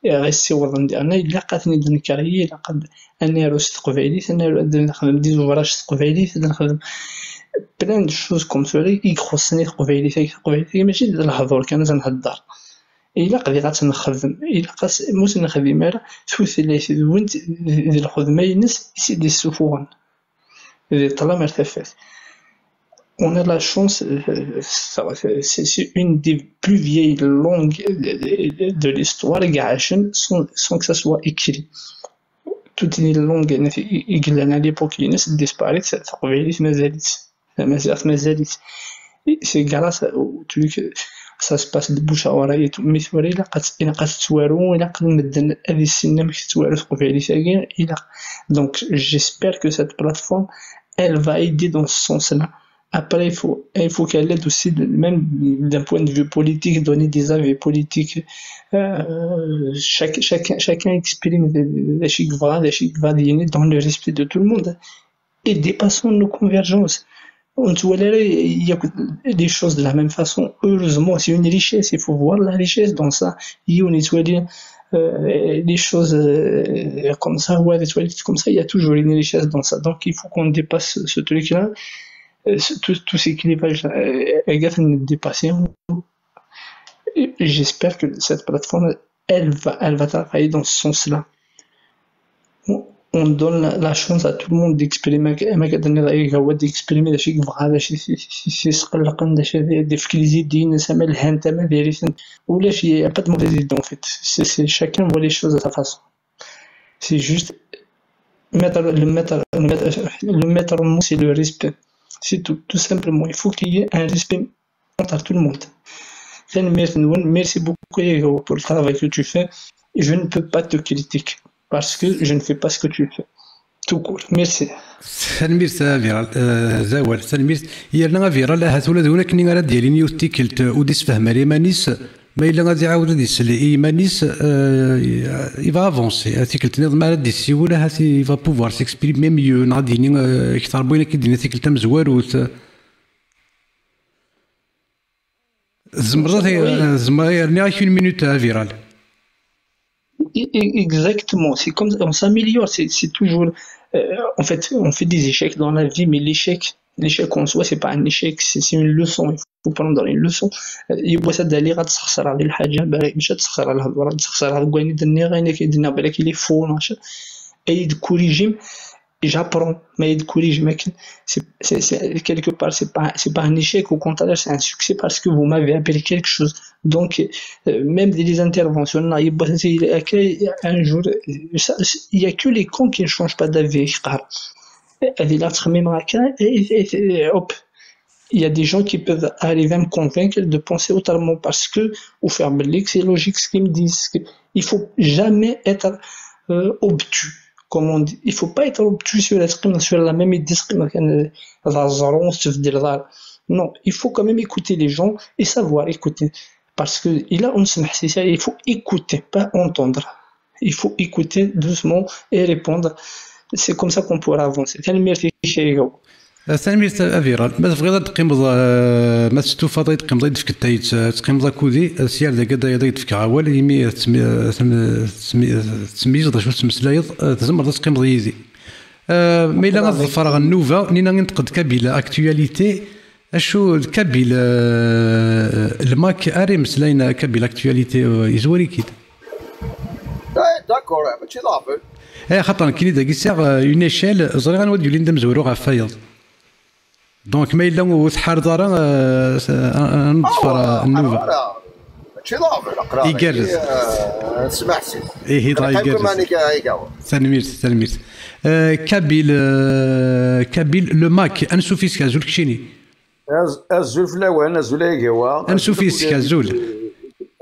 Ɣas ssiwḍen diɣen, ilaq ad ten-id-nekreyi, ilaq ad ad naru s teqbaylit, ad naru ad nexdem des ouvrages s teqbaylit, ad nexdem plein de choses comme ça i ixuṣṣen i teqbaylit. Agi teqbaylit agi mačči d lehdur kan ad nhedder, ilaq diɣ ad tt-nexdem. Ilaq as ma ur tt-nexdim ara, tutlayt d win d lxedma-ines i tt-id-issufuɣen di ṭṭlam ar tafat. On a la chance, euh, c'est c'est une des plus vieilles langues de, de- de l'histoire, i iɛacen sans, sans que ça soit écrit. Toutes les langues i i yellan à l'époque-ines disparaît, taqbaylit mazal-itt, tamaziɣt mazal-itt. C'est grâce au truc, ça se passe de bouche à oreille et tout. Mais tura ilaq ad ilaq ad tettwaru, ilaq ad medden ad issinen amek tettwaru teqbaylit-agi, ilaq. Donc j'espère que cette plateforme, elle va aider dans ce sens-là. Après, il faut, il faut qu'elle aide aussi, de- même d'un point de vue politique, donner des avis politiques. Euh, chaque, chacun, chacun exprime des- des choses dans le respect de tout le monde et dépassant nos convergences. On ne voit les choses de la même façon. Heureusement, c'est une richesse. Il faut voir la richesse dans ça. Et on nettoie euh, les choses euh, comme ça, ouais, comme ça, il y a toujours une richesse dans ça. Donc, il faut qu'on dépasse ce truc-là, euh, ce- tous tous ces clivages-là, euh, et qu'on dépasse. Et j'espère que cette plateforme, elle va, elle va travailler dans ce sens-là. Bon, on donne la, la chance à tout le monde d'exprimer, ma d-exprimer d acu i yebɣa, d acu i s-, s-, s-, s-, yesqelqen, d acu ad d-yefk les idées-ines, ama lhant, ama diri-tent. Ulac, il y a pas de mauvaise idée, en fait. C'est, c'est, chacun voit les choses à sa façon. C'est juste, mettre, le mettre, le mettre, le mettre en mots, c'est le respect. C'est tout, tout simplement. Il faut qu'il y ait un respect entre tout le monde. Tanemmirt-nwen, merci beaucoup, Yagawa, pour le travail que tu fais. Je ne peux pas te critiquer parce que je ne fais pas ce que tu fais. Tout court. Merci. Tanemmirt a Viral, euh, d awal, tanemmirt. Yerna a Viral, ahat ula d win akken ara d-yalin yiwet tikkelt, euh, ur d-isefhem ara iman-is, ma yella ad iɛawed ad isel i yiman-is, euh, il va avancer. Tikkelt nniḍen ma ara d-issiwel, ahat il va pouvoir s'exprimer mieux, neɣ ad d-yini, euh, kter n wayen akka i d-yenna tikkelt tamezwarut. Tzemreḍ ad, oui, tzemreḍ, rniɣ-ak une minute, a Viral. E-, e-, exactement, c'est comme on s'améliore, c'est, c'est toujours, euh, en fait, on fait des échecs dans la vie, mais l'échec, l'échec en soi, c'est pas un échec, c'est, c'est une leçon, il faut prendre une leçon. Euh, yiwwas ad d-aliɣ ad sxeṣreɣ di lḥaǧa, balak mačči ad sxeṣreɣ lehdur, ad sxeṣreɣ deg wayen i d-nniɣ, ayen akka i d-nniɣ, balak il est faux, machin. Et de corriger, j'apprends, mais de corriger, mais c'est, c'est, c'est, quelque part, c'est pas, c'est pas un échec, au contraire, c'est un succès parce que vous m'avez appris quelque chose. Donc, euh, même des, les interventions, non, il y a, un jour, ça, il y a que les cons qui ne changent pas d'avis, يقهر. هذه لا تخمم هكا، et, et, et, hop. Il y a des gens qui peuvent arriver à me convaincre de penser autrement parce que, au faire c'est logique ce qu'ils me disent. Il faut jamais être, euh, obtus, comme on dit. Il faut pas être obtus sur la, sur la même idée, euh, non, il faut quand même écouter les gens et savoir écouter. Parce que il a une, il faut écouter, pas entendre. Il faut écouter doucement et répondre. C'est comme ça qu'on pourra avancer. Tanemmirt-ik, Yagawa. Tanemmirt a Viral. Ma tebɣiḍ ad teqqimeḍ, eh, ma testufaḍ ad teqqimeḍ, ad d-tefkeḍ tayet, eh, teqqimeḍ akked-i, eh, sya ar dagi ad, ad ak-d-fkeɣ awal, imi, eh, tettmi-, eh, tem-, tettmi-, eh, tettmeyyizeḍ d acu tettmeslayeḍ, eh, tzemreḍ ad teqqimeḍ yid-i. Eh, ma yella ad ḍefreɣ nnuba, Nina, inṭeq-d Kabyle Actualité, acu d Kabyle, eh, le Mac ara imeslayen Kabyle Actualité, eh, yezwar-ik-id. Eh, d'accord, eh, mačči d aɣbel. Eh, xaṭer nekkini dagi sɛiɣ, eh, une échelle, ẓriɣ anwa d-yulin d amezwaru ɣef wayeḍ. Donc, ma yella ur tḥareḍ ara, eh, s-, eh, eh, ad neḍfer, eh, nnuba. Mačči d aɣbel, aql-aɣ. Igerrez. Eh, smaḥ si. Ihi, dɣa igerrez. Tanemmirt, tanemmirt. Eh, Kabyle, eh, Kabyle, le Mac, ansuf-is, azul keččini. Az-, azul fell-awen, azul a Yagawa. Ansuf yis-k, azul.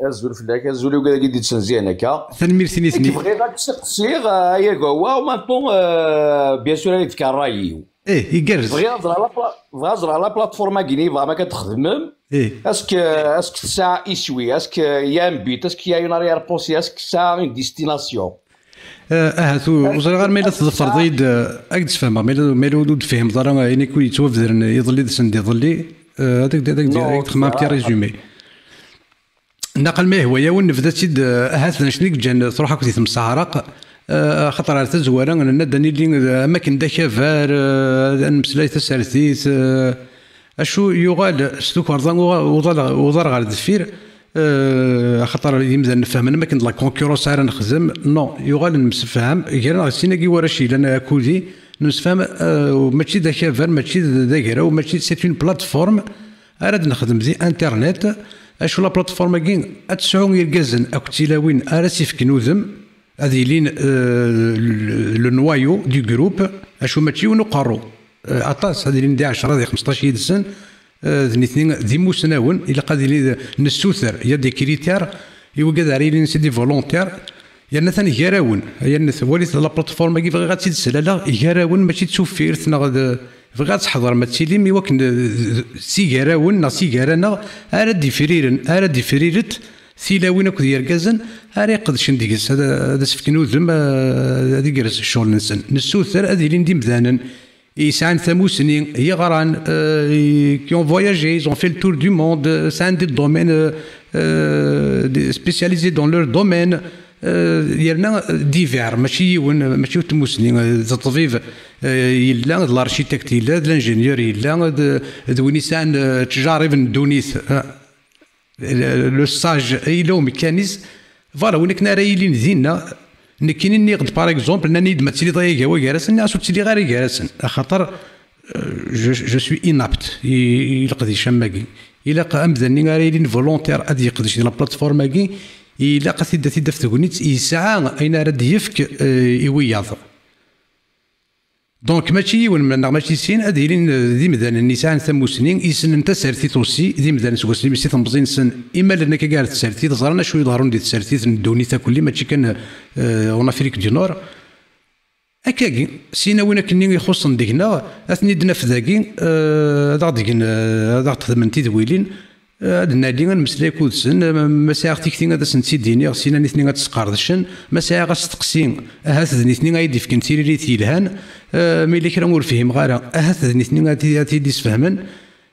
Azul fell-ak, azul i wigad-agi d-ittsenzihen akka. Tanemmirt i nitni. Nekk bɣiɣ ad d-steqsiɣ, a Yagawa, en même temps, euh, bien sûr, ad ak-d-fkeɣ ṛṛay-iw. Eh, igerrez. Bɣiɣ ad ẓreɣ la pla-, bɣiɣ ad ẓreɣ la plateforme-agi-nni, bɣiɣ ma ad txedmem. Eh. Est-ce que, est-ce que tesɛa iswi? Est-ce que y a un but? Est-ce qu'il y a une arrière-pensée? Est-ce que ça a une destination? Eh, ahat u-, ur ẓriɣ ara ma yella tḍefreḍ-iyi-d, eh, ad k-d-sfehmeɣ, ma yella, ma yella ur d-tefhimeḍ ara ayen akk yettwabedren iḍelli d send iḍelli, eh, ad ak-d-, ad ak-d-, ad ak-d-xedmeɣ un petit résumé. Naqal ma yehwa-yawen, nebda-tt-id, eh, ahat d anect i yeǧǧan truḥ akk di temseɛraq, eh, xaṭer ar tazwara, nenna-d ad nili, eh, am akken d akabar, eh, ad nemmeslay tasertit, eh, acu yuɣal s tukerḍa uɣa-, uḍal, uḍar ɣer deffir, eh, axaṭer imdanen fehmen am akken d la concurrence ara nexdem. Non, yuɣal nemsefham gar-aneɣ d sin-agi warrac yellan akkudi, nemsefham, eh, mačči d akabar, mačči d, d agraw, mačči, c'est une plateforme ara d-nexdem di internet. Acu la plateforme-agi ad tesɛu irgazen akked tilawin ara s-ifken udem, ad ilin, euh, le, le noyau du groupe, acu mačči yiwen uqerru. Euh, aṭas, ad ilin di ɛecṛa, di xmesṭac yid-sen, euh, d nitni d imusnawen, ilaq ad ilin d, nessuter, il y a des critères, i wigad ara ilin c'est des volontaires, yerna atan gar-awen, yerna twalit la plateforme-agi, bɣiɣ ad tt-id-slaleɣ, gar-awen, mačči d tuffirt, neɣ d, bɣiɣ ad tḥeḍrem, ad tilim, i wakken d, d, si gar-awen, neɣ si gar-aneɣ, ara d-ifriren, ara d-ifriret, tilawin akked yergazen ara iqedcen deg-s, ad, ad as-fken udem, eh, ad igerrez ccɣel-nsen. Nessuter ad ilin d imdanen yesɛan tamusni, yeɣran, eh, qui ont voyagé, ils ont fait le tour du monde, eh, sɛan des domaines, eh, eh, des-, spécialisés dans leur domaine, eh, yerna divers, mačči yiwen, mačči yiwet tmusni, eh, d ṭṭbib, eh, yella, d l'architecte yella, d l'ingénieur yella, d, d win yesɛan, eh, ttjaṛib n ddunit, eh, le, le sage, yella umekan-is. Voilà, win akken ara yilin dinna, Nekkini nniɣ-d, par exemple, nnan-iyi-d ma tiliḍ ay agawa gar-asen, nniɣ-as ur ttiliɣ ara gar-asen, axaṭer, euh, je, je suis inapte i, i leqdic am wagi. Ilaq amdan-nni ara yilin volontaire ad yeqdec di la plateforme-agi, ilaq ad t-id, ad t-id-af tegnit, yesɛa ayen ara d-yefk, euh, i wiyaḍ. Donc, mačči yiwen neɣ mačči sin, ad ilin, euh, d imdanen yesɛan tamusni, yessnen tasertit aussi, d imdanen seg wasmi si temẓi-nsen, imalen akka gar tsertit, ẓran acu iḍerrun di tsertit n ddunit akk-, mačči kan, euh, en Afrique du Nord. Akkagi, sin a win akkenni ixuṣṣen deg-neɣ, ad ten-id-naf dagi, eh, ad aɣ-d-gen, eh, ad aɣ-d-xedmen tidwilin, eh, ad nali, ad nemmeslay akked-sen, eh, ma, ma sɛiɣ tikti ad asen-tt-id-iniɣ, sin a nitni ad tt-sqerdcen, ma sɛiɣ asteqsi, ahat d nitni ay d-ifken tiririt yelhan, eh, ma yella kra ur fhimeɣ ara, ahat d nitni ad t-, ad t-id-isfehmen.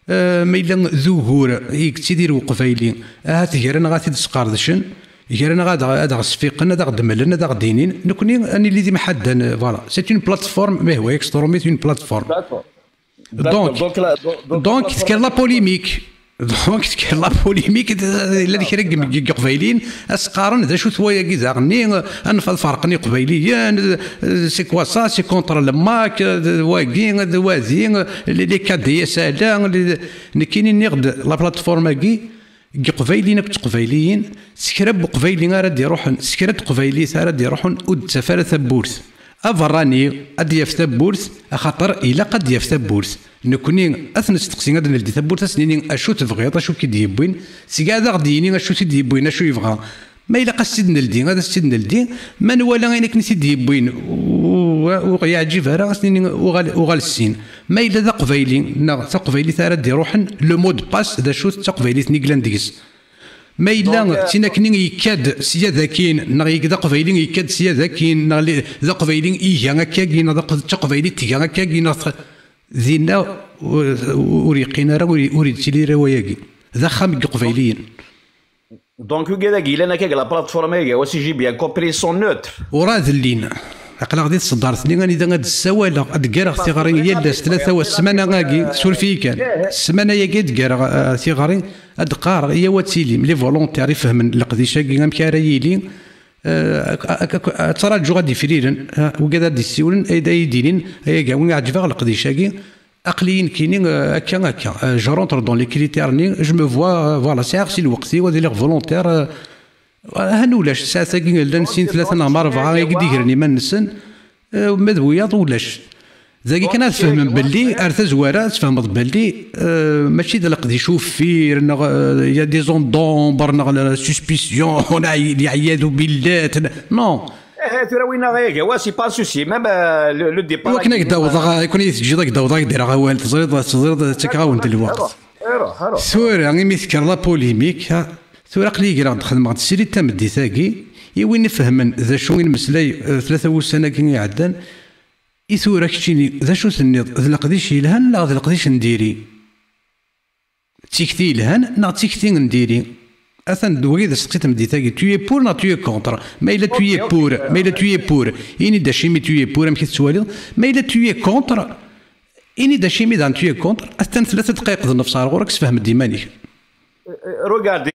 Eh, ma yella d ugur i yettidir uqbayli, ahat gar-aneɣ ad t-id-sqerdcen, gar-aneɣ ad, ad aɣ-sfiqen, ad aɣ-d-mlen, ad aɣ-d-inin. Nekkni ad nili d imḥaddan, eh, voilà. C'est une plateforme, mais oui, extrême, c'est une plateforme. D'accord. D'accord. Donc, donc, la, donc, donc, donc, la tefka la polémique. Donc, tefka la polémique, d-, yella d kra n yim-, n yiqbayliyen, ad s-qqaren, d acu-t wayagi daɣenni, ad nf-, ad ferqen iqbayliyen, c'est quoi ça, c'est contre le MAK, d wagi, d wadi, les, les K D S ala, les, nekkini nniɣ-d la plateforme-agi, n yiqbayliyen akked teqbayliyin, s kra n uqbayli ara d-iruḥen, s kra n teqbaylit ara d-iruḥen, ur d-ttaf ara tawwurt. Aberrani ad d-yaf tawwurt, axaṭer ilaq ad d-yaf tawwurt. Nekkni ad t-nesteqsi, ad d-neldi tawwurt, ad s-nini acu tebɣiḍ, acu k-id-yewwin, seg ad aɣ-d-yini acu t-id-yewwin, acu yebɣa. Ma ilaq ad s-tt-id-neldi, ad s-tt-id-neldi. Ma nwala ayen akken i t-id-yewwin, ur, ur ɣ-yeɛǧib ara, ad s-nini uɣal, uɣal ssin. Ma yella d aqbayli neɣ taqbaylit ara d-iruḥen, le mot de passe d acu-t d taqbaylit-nni yellan deg-s. Ma yella donc, euh, d tin akken yekka-d sya d akin, neɣ yek-, d aqbayli yekka-d sya d akin, neɣ li-, d aqbayli iga akkagi, neɣ d aq-, d taqbaylit tga akkagi, neɣ tx-, dinna ur, ur yeqqin ara, ur, ur yettili ara wayagi. D axxam n yiqbayliyen. Donc, ugad-agi yellan akka deg la plateforme-agi, si j'ai bien compris, sont neutres. Ur ad llin. Aql-aɣ di tseddart-nni, anida ad d-ssawaleɣ, ad d-ggareɣ tiɣri yal ass, tlata wa-, ssmana-agi, suref-iyi kan. Ssmana-agi ad d-ggareɣ, eh, tiɣri, ad d-qqareɣ, iyaw ad tilim, les volontaires, ifehmen leqdic-agi, amek ara yili, eh, ak-, ak-, ak-, ad ttṛaǧuɣ ad d-ifriren, eh, ugad ad d-issiwlen, ad, ad yi-d-inin, ay agawi, ɛeǧbeɣ leqdic-agi, aql-iyi nekkini, euh, akka, akka. Euh, je rentre dans les critères-nni, je me vois, euh, voilà, sɛiɣ si lweqt-iw, ad iliɣ volontaire, euh, han ulac, ssaɛt-agi llan sin, tlata neɣ ma rebɛa i d-igren iman-nsen, euh, ma d wiyaḍ ulac. Dagi kan ad tfehmem belli, ar tazwara, ad tfehmeḍ belli, euh, mačči d leqdic uffir, neɣ, euh, y a des ondes d'ombre, neɣ la suspicion, neɣ l'iyadu billah, non. Eh, tura winna ɣaya gawa, c'est pas un souci. Même, euh, le, le départ. Iwakken ad k-d-awḍeɣ, iwakken ad yi-teǧǧiḍ ad k-d-awḍeɣ, ad k-d-rreɣ awal, teẓriḍ, teẓriḍ, ttakeɣ-awen-d lweqt. Ruḥ, ruḥ, ruḥ. Tura, imi tekker la polémique, ha, tura aql-iyi greɣ-d, xedmeɣ-d srid tameddit-agi, i win ifehmen d acu i nmeslay, eh, tlata wussan-agi iɛeddan, i tura keččini, d acu tenniḍ, d leqdic yelhan neɣ d leqdic n diri? D tikti yelhan neɣ d tikti n diri? Atan d wagi d asteqsi tameddit-agi, tu es pour neɣ tu es contre? Ma yella tu es pour, ma yella tu es pour, ini-d acimi tu es pour, amek i tettwaliḍ? Ma yella tu es contre, ini-d acimi daɣen tu es contre. Atan tlata dqayeq d nnefs ɣer ɣur-k, sefhem-d iman-ik. Regarde.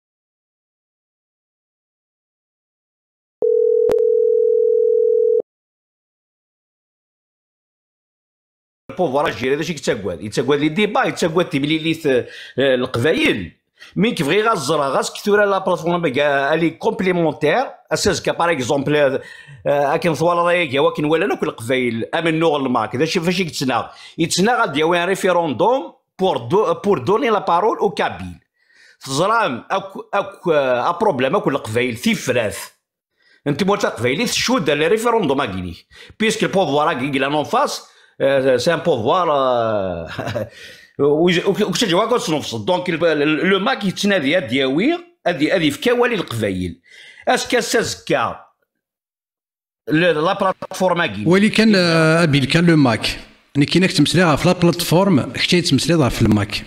Le pouvoir algérien, d acu i yettagad? Yettagad les débats, yettagad timlilit, eh, eh, leqbayel. Mi k-bɣiɣ ad ẓreɣ, ɣas k-tura la plateforme, eh, elle est complémentaire. Ass azekka, par exemple, eh, eh, akken twalaḍ ayagi, akken walan akk leqbayel, amennuɣ n le MAK, d acu, fac i yettnaɣ? Yettnaɣ ad d-yawi un référendum pour do-, pour donner la parole aux Kabyles. Teẓram akk, akk, eh, aproblème akk leqbayel, tifrat n tmurt taqbaylit tcudd ar le référendum-agi-inek, puisque le pouvoir-agi i yellan en face, euh, c'est un pouvoir, euh, ur, ur, ur ttaǧǧaw akk ad tnefseḍ. Donc, le, le, le MAK yettnadi ad d-yawi, ad, ad yefk awal i leqbayel. Ass-a, ass azekka, le, la plateforme-agi. Wali kan, euh, Abil, kan le MAK. Nekkini ad k-ttmeslayeɣ ɣef la plateforme, kečč ad tettmeslayeḍ ɣef le MAK.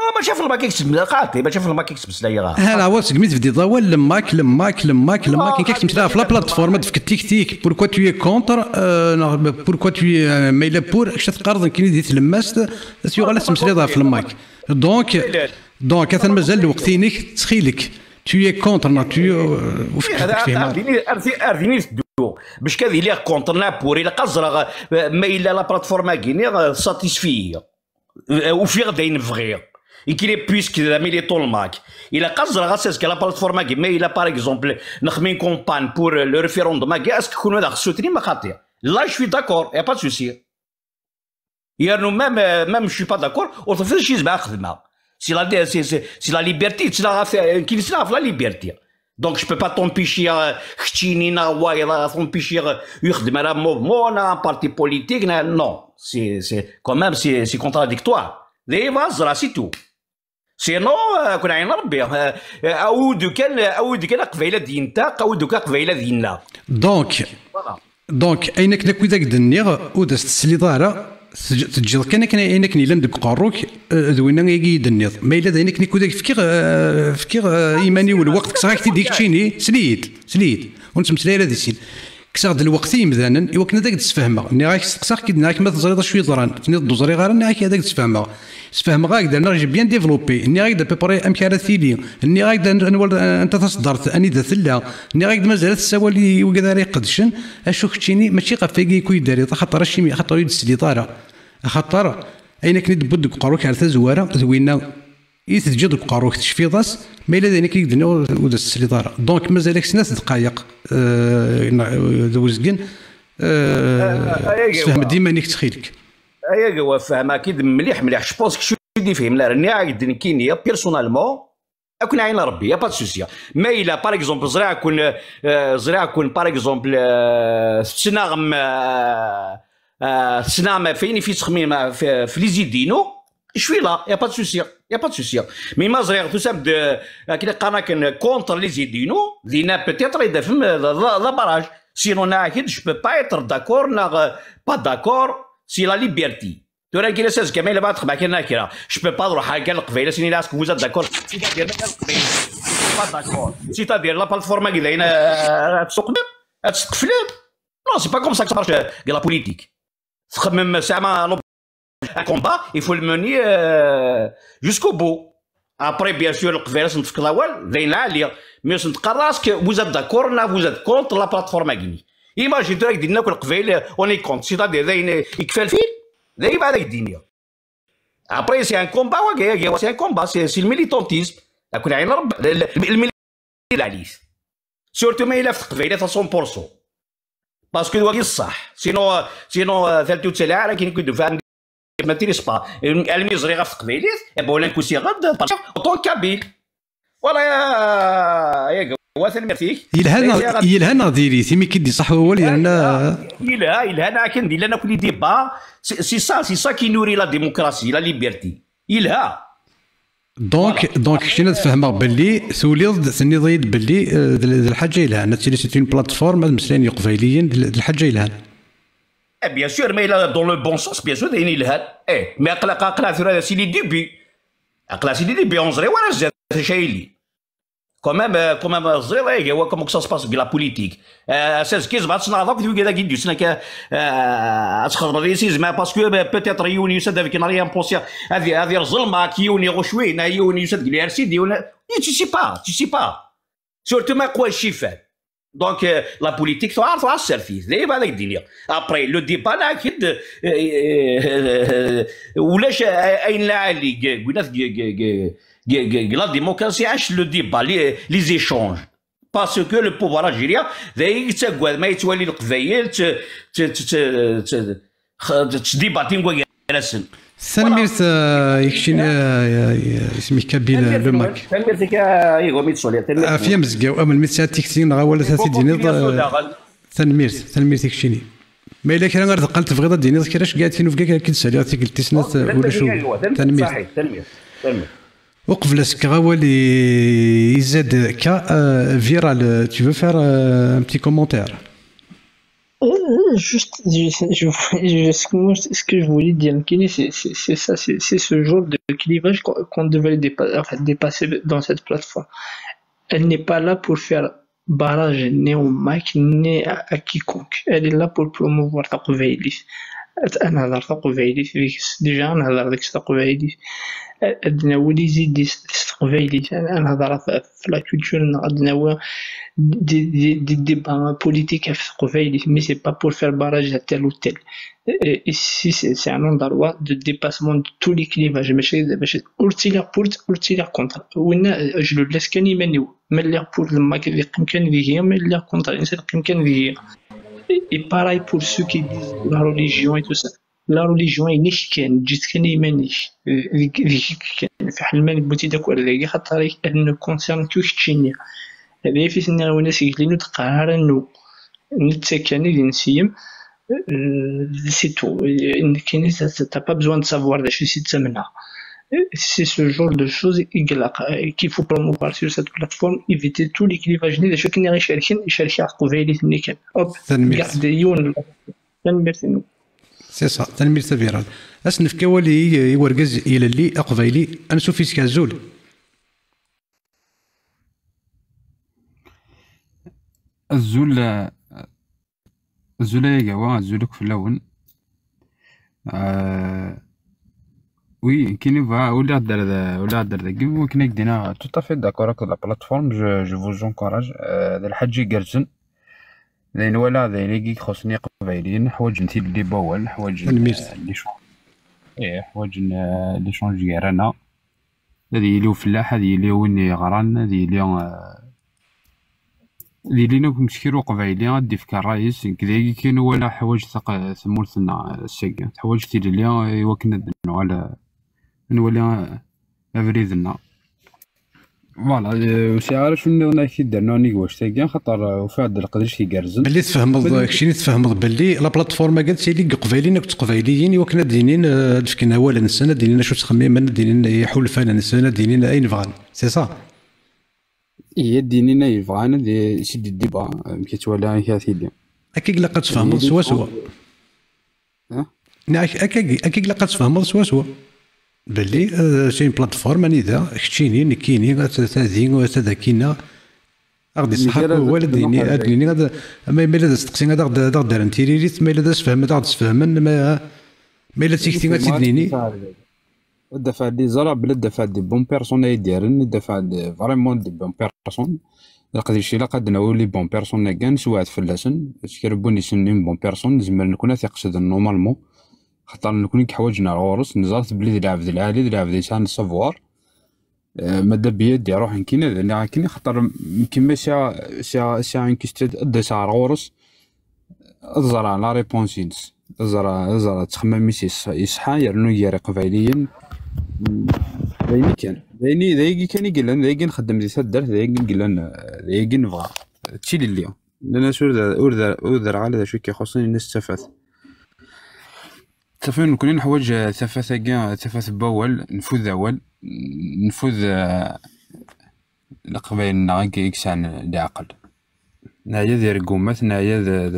Non, mačči ɣef le MAK i yettmeslay, xaṭi, mačči ɣef le MAK i yettmeslay. Ah, la, wa, segmi tebdiḍ awal, le MAK, le MAK, le MAK, le MAK, nekk ad k-ttmeslayeɣ ɣef la plateforme, ad d-tefkeḍ tikti-k, pourquoi tu es contre, euh, neɣ pourquoi tu es, euh, ma yella pour, kečč ad teqqareḍ nekkini di tlemmast, ad yuɣal ad tettmeslayeḍ ɣef le MAK. Donc, donc, atan mazal lweqt-inek, ttxil-k, tu es contre, neɣ tu es, euh, ur fehmeɣ. Ar dini, ar di-, ar dini teddu. Bac ad iliɣ contre la pour, ilaq ad ẓreɣ, euh, ma yella la plateforme-agi-nni, euh, satisfy-iyi. Euh, ufiɣ-d ayen bɣiɣ. Ikili puisque d amiliton lmak. Ilaq ad ẓreɣ ass azekka la plateforme-agi, ma yella, par exemple, nexdem une campagne pour, euh, le référendum-agi, est-ce que kunwi ad aɣ-tessutrim a xaṭi? Là, je suis d'accord, y a pas de souci. Yernu même, euh, même je suis pas d'accord, ur tufiḍ acu yezmer ad xedmeɣ. C'est la, c'est, c'est, c'est la liberté, c'est la, c'est, euh, qui c'est la liberté. Donc je peux pas t'empêcher, euh, keččini neɣ wayeḍ, euh, t'empêcher, euh, ur ixeddem ara mouvement, neɣ un parti politique, neɣ, non. C'est, c'est, quand même, c'est, c'est contradictoire. Dayma ẓra, c'est tout. Sinon, euh, ad ken-ɛin Rebbi. Euh, euh, awi-d kan, awi-d kan aqbayli ad yentaq, awi-d kan aqbayli ad yenna. Donc, Voilà. Donc, ayen akken akk i d ak-d-nniɣ, ur d as-tesliḍ ara, teǧ- teǧǧiḍ kan akken, ayen akken yellan deg uqerru-k, eh, d winna ay iyi-d-tenniḍ. Ma yella d ayen akken akk i d ak-fkiɣ, eh, fkiɣ, eh, iman-iw lweqt, kkseɣ-ak-t-id i keččini, sel-iyi-d, sel-iyi-d, ur nettmeslay ara di sin. Kkseɣ-d lweqt i yimdanen, i wakken ad ak-d-sfehmeɣ. Nniɣ-ak, steqsaɣ-k-id, nniɣ-ak ma teẓriḍ acu yeḍran, tenniḍ-d ur ẓriɣ ara, nniɣ-ak ad ak-d-sfehmeɣ. Sfehmeɣ-ak-d, rniɣ j'ai bien développé, nniɣ-ak-d à peu près amek ara tili, nniɣ-ak-d an- anwa, anta taṣeddart, anida tella, nniɣ-ak-d mazal ad tessawal i wigad ara iqedcen, acu keččini, mačči ɣef wagi i ku-yedariḍ, axaṭer acimi, axaṭer ur yi-d-tesliḍ ara, axaṭer ayen akken i d-tewwiḍ deg uqerru-k ar tazwara, d winna i teǧǧiḍ deg uqerru-k tecfiḍ-as, ma yella d ayen akken i k-d-nniɣ ur, ur d as-tesliḍ ara. Donc mazal-ak snat dqayeq, eh, neɣ, eh, d uzgen, eh, sfehm-d iman-ik ttxil-k. Ay agawa, fehmeɣ-k-id mliḥ mliḥ. Je pense que je suis différent. Nniɣ-ak-d nekkini, personnellement, ad ken-ɛin Rebbi, y a pas de souci. Ma yella, par exemple, ẓriɣ-ken, euh, ẓriɣ-ken, par exemple, euh, tettnaɣem, euh, euh, tettnaɣem ɣef wayen i tettxemmim, euh, f, f les idées-inu, je suis là, y a pas de souci, y a pas de souci. Mais ma ẓriɣ tusam-d, euh, akken qqaren akken contre les idées-inu, dinna peut-être ad d-tafem, euh, d, d, d abarrage. Sinon, nniɣ-ak-id, je peux pas être d'accord, neɣ, euh, pas d'accord, c'est la liberté. Tura kra s azekka ma yella bɣiɣ ad xedmeɣ kra neɣ kra, je peux pas ad ruḥeɣ akka Leqbayel ad s-iniɣ est-ce que vous êtes d'accord, c'est-à-dire ma yella Leqbayel pas d'accord, c'est-à-dire la plateforme-agi dayen, euh, ad tt-tuqmem, ad tt-tqeflem. Non, c'est pas comme ça que ça marche, euh, la politique. Txemmem sɛama un combat, il faut le mener, euh, jusqu'au bout. Après, bien sûr, Leqbayel ad sen-tefkeḍ awal, dayen lɛali. Mais ad sen-teqqareḍ est-ce que vous êtes d'accord neɣ vous êtes contre la plateforme-agi-nni. Imagine tura ak-d-inin akk Leqbayel, on est contre, c'est-à-dire dayen, euh, ikfa lfil, dayen ad ak-d-iniɣ. Après, c'est un combat, wagi, wagi, c'est un combat, c'est, c'est le militantisme. Ad ken-ɛin Rebbi, le, le, le, le militantisme. Surtout ma yella ɣef teqbaylit à cent pour cent. Parce que wagi ṣṣeḥ. Sinon, euh, sinon, euh, tal tuttla ara akken i d-ufan ma tiris pas. Almi ẓriɣ ɣef teqbaylit, et bon, là, kusiɣ-d, parce que en tant que kabyle. Voilà, ya, ya, wa, tanemmirt-ik. Yelha neɣ, yelha neɣ diri-t, imi k-id-iṣaḥ wawal, yerna. Yelha, yelha, neɣ akken d-illan akk les débats, c'est, c'est ça, c'est ça qui nourrit la démocratie, la liberté. Yelha. Donc, donc, keččini ad fehmeɣ belli tuliḍ-d, tenniḍ-iyi-d belli, eh, d, d lḥaǧa yelhan, ad tili c'est une plateforme, ad meslayen Yeqbayliyen, d, d lḥaǧa yelhan. Eh, bien sûr, mais là, dans le bon sens, bien sûr, d ayen yelhan. Eh, mais aql-aɣ, aql-aɣ tura, c'est les débuts. Aql-aɣ, c'est les débuts, ur neẓri ara zdat acu ara yili. Quand même, euh, quand même, euh, ẓriɣ, eh, wa, comment que ça se passe deg la politique. Euh, ass azekka, tzemreḍ ad tnaɣeḍ akk d wigad-agi d-yusan akka, euh, ad txedmeḍ yis-i, zeɛma, parce que, euh, peut-être yiwen yusa-d avec une arrière-pensée, ad, ad yerẓ lmak, yiwen iɣuc win, yiwen yusa-d deg l'U R C D, yiwen, tu sais pas, tu sais pas. Surtout ma qwa ccifan. Donc, euh, la politique, tuɛer, tuɛer tsertit. Dayma ad ak-d-iniɣ. Après, le débat, là, akid, euh, euh, euh, ulac, euh, ayen lɛali, g-, g-, g-, g-, g-, g-, la démocratie, ac le débat, les, les échanges. Parce que le pouvoir algérien, d ayen yettagad, ma yettwali Leqbayel, t-, t-, t-, t-, t-, t-, ttdibatin gar-asen. Tanemmirt, euh, i keččini, euh, euh, isem-ik Kabyle, euh, le Mac. Tanemmirt-ik a Igo Mitsolia, tanemmirt. Ɛafiya Mezgaw, a melmi tesɛiḍ tikti neɣ awal ad t-id-tiniḍ, euh, tanemmirt, tanemmirt i keččini. Ma yella kra ar deqqal tebɣiḍ ad d-tiniḍ kra, ceggeɛ-d tinubga kra k-id-saliɣ tikkelt tis snat, euh, ulac u-, tanemmirt. Uqbel ad s-fkeɣ awal i, i Z K, euh, Viral, euh, tu veux faire, euh, un petit commentaire ? Euh, juste, je, je, je, ce que moi, ce que je voulais dire, Kini, c'est, c'est, c'est ça, c'est, c'est ce genre de clivage qu'on, qu'on devrait dépa-, enfin, dépasser dans cette plateforme. Elle n'est pas là pour faire barrage ni au Mac, ni à, à quiconque. Elle est là pour promouvoir taqbaylit. Ad nehder taqbaylit, déjà, ad nehder deg taqbaylit. Ad nawi les idées s, s teqbaylit, ad nehder ɣef la culture-nneɣ, ad d-nawi des débats politiques ɣef teqbaylit, mais c'est pas pour faire barrage à tel ou tel. Ici, c'est un endroit de dépassement de tous les clivages. Mačči d, mačči d, ur ttiliɣ pour, ur ttiliɣ contre. Winna, je le laisse kan iman-iw. Ma lliɣ pour le MAK, ad yeqqim kan deg-i, ma lliɣ contre, ad yeqqim kan deg-i. Et pareil pour ceux qui disent la religion et tout ça. La religion inek kan, ǧǧet kan iman-ik, deg-k kan. Fiḥel ma newwi-tt-id akk ar dagi, xaṭer elle ne concerne que keččini. D ayeffus nniɣ i win asegli ur d-qqar ara nous. Netta kan i d inessim. C'est tout. Nekkini, t'as pas besoin de savoir d acu i s-ttamneɣ. C'est ce genre de choses i ilaq, qu'il faut promouvoir sur cette plateforme, éviter tous les clivages-nni. D acu akken i ɣ-icerken, icerk-aɣ teqbaylit-nni kan. Hop, garde yiwen. Tanemmirt-inu. C'est ça, tanemmirt a Viral. Ad s-nefk awal i, i wergaz ilelli aqbayli, ansuf yes-k, azul. Azul, eh, azul ay agawa, azul akk fell-awen. Eh, oui, kini bɣa, ula ɣ-d-, ula ɣ-d-, dagi, wakken ay d-iniɣ, tout à fait d'accord avec la plateforme, je, je vous encourage, eh, d lḥaǧa igerrzen. D ayen walaɣ, d ayen i ixuṣṣen iqbayliyen, ḥwaǧen tilelli n wawal, ḥwaǧen, eh, l'échange. Ih, ḥwaǧen, eh, l'échange gar-aneɣ. Ad yili ufellaḥ, ad yili win yeɣran, ad yili, eh, ad ilin akk meskil uqbayli, ad d-ifk ṛṛay-is. Nekk d ayagi kan i walaɣ ḥwaǧ taq-, tmurt-nneɣ, eh, ass-agi. Teḥwaǧ tilelli i wakken ad nuɣal, eh, ad nwali, eh, abrid-nneɣ. Voilà, eh, ur sɛiɣ ara acu nniḍen ad k-id-rnuɣ nnig wannect-agi, xaṭer, eh, ufiɣ-d leqdic igerrzen. Belli tfehmeḍ, keččini tfehmeḍ belli la plateforme-agi ad tili deg Iqbayliyen akked Teqbayliyin i wakken ad d-inin, eh, ad d-fken awal-nsen, ad d-inin acu ttxemmimen, ad d-inin iḥulfan-nsen, ad d-inin ayen bɣan. C'est ça? Ihi ad d-inin ayen bɣan, ad i-, c'est du débat, amek i ttwaliɣ akka tili. Akka i ilaq ad tfehmeḍ swaswa. Hein? Neɣ ak-, akka, akka i ilaq ad tfehmeḍ swaswa. Belli, eh, c'est une plateforme anida, keččini, nekkini, ta, ta di, ta d akina. Ad ɣ-d-iṣeḥḥa wawal, ad d-nini, ad d-nini, ad, ma, ma yella d asteqsi, ad aɣ-d, ad aɣ-d-rren tiririt, ma yella d asefhem, ad aɣ-d-sfehmen, ma, ma yella d tikti, ad tt-id-nini. Ad d-afeɣ des, ẓriɣ belli ad d-afeɣ des bonnes personnes ay d-yerren, ad d-afeɣ des, vraiment des bonnes personnes. Leqdic ilaq ad d-nawi les bonnes personnes-agi, ad nesweɛd fell-asen. Kra n win yessnen une bonne personne, nezmer nekkni ad t-iqesden normalement. Xaṭer nekkni i yeḥwaǧen ar ɣur-s, neẓra-t belli d lɛebd lɛali, d lɛebd yesɛan savoir. Eh, ma d abiyad iruḥen kina, d nniɣ akken, xaṭer m-, kemma sɛiɣ, sɛiɣ, sɛiɣ une question ad d-aseɣ ar ɣur-s, ad ẓreɣ la réponse-ines, ad ẓreɣ, ad ẓreɣ ttxemmam-is yes-, yeṣḥa, yernu gar Iqbayliyen. Mm, d ayen i kan, d ayen i, d ayagi kan i yellan, d ayagi nxeddem di taddart, d ayagi i yellan, eh, d ayagi nebɣa. D tilelli. Nnan-as ur d, ur d, ur d-rɣa d acu i k-ixuṣṣen, ini-as d tafat. Tafat, nekkni neḥwaǧ, eh, tafat-agi, tafat n wawal, nfud awal, nfud, eh, leqbayel-nneɣ i, i yesɛan leɛqel. Neɛya di rgumat, neɛya d, d,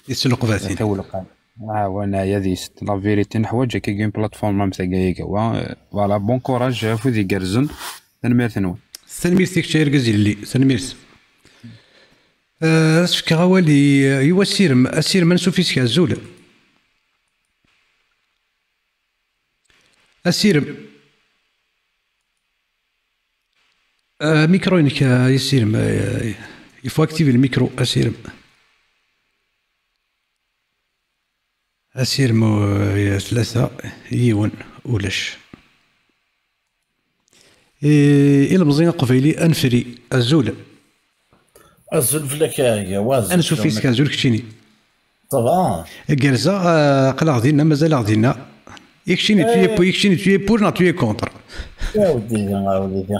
di tleqbatin. Tawleqat. Ah, wa neɛya deg-s. La vérité, neḥwaǧ akkagi une plateforme am tagi, eh, voilà, bon courage, afud igerrzen. Tanemmirt-nwen. Tanemmirt i kečč a argaz ilelli. Tanemmirt. Eh, ad s-fkeɣ awal i, i wasirem. Asirem, ansuf yes-k, azul. Asirem. Eh, micro-inek, eh, asirem, eh, il faut activer le micro, asirem. Asirem, eh, tlata, yiwen, ulac. Eh, ilemẓi aqbayli anefri, azul. Azul fell-ak a Gawa, azul. Ansuf yes-k, azul keččini. Ça va? Gerrzeɣ, eh, aql-aɣ dinna, mazal-aɣ dinna. I keččini, tu es pour, i keččini, tu es pour neɣ tu es contre? A wlidi, a wlidi.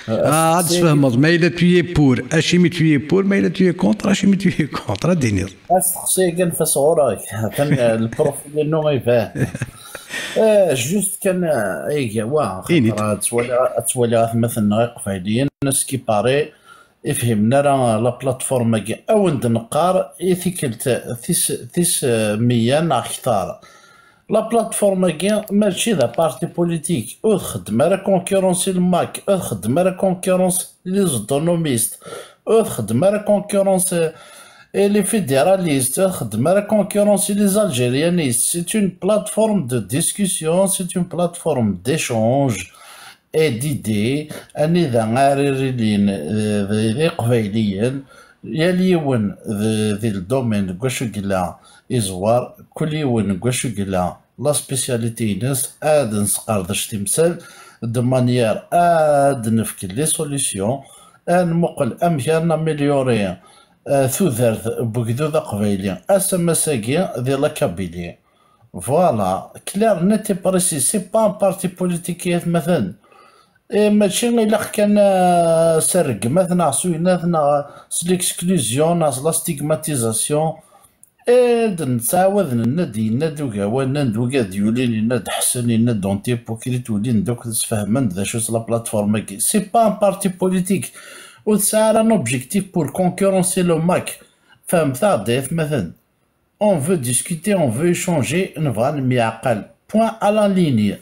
Ah, ad d-tesfehmeḍ, ma yella tu es pour, acimi tu es pour, ma yella tu es contre, acimi tu es contre, ad d-tiniḍ. Asteqsi-agi nfas ɣur-k, atan, eh, lprofil-inu iban. Eh, juste kan, eh, a Gawa, xaṭer ad twaliɣ, ad twaliɣ atmaten-nneɣ iqbayliyen, ce qui paraît, ur fhimen ara la plateforme-agi. Ad awen-d-neqqar i tikkelt tis, tis, eh, meyya neɣ kter. La plateforme-agi mačči d aparti politique, ur txeddem ara concurrence i le MAK, ur txeddem ara concurrence i les autonomistes, ur txeddem ara concurrence, eh, i les fédéralistes, ur txeddem ara concurrence i les algérianistes. C'est une plateforme de discussion, c'est une plateforme d'échange. A D D, anida ara ilin, eh, d, d Iqbayliyen, yal yiwen d, di ldomaine deg wacu yella iẓwer, kul yiwen deg wacu yella la spécialité-ines, ad nesqerdec timsal de manière ad nefk les solutions, ad nmuqel amek ara naméliorer, eh, tudert n wegdud aqbayli, asamas-agi di la Kabylie. Voilà, clair, net et précis, c'est pas un parti politique i atmaten. Eh, mačči ilaq kan, eh, s rregmat neɣ s uyennat neɣ s l'exclusion neɣ s la stigmatisation. Eh, d nettɛawad nenna-d, yenna-d ugawa, nnan-d wigad yulin, yenna-d Ḥsen, yenna-d Dante Hypocrite, ulin-d akk sfehmen-d d acu-tt la plateforme-agi. C'est pas un parti politique. Ur tesɛi ara un objectif pour concurrencer le MAK. Fehmet-aɣ-d ay atmaten. On veut discuter, on veut échanger, nebɣa ad nemyeɛqal. Point à la ligne.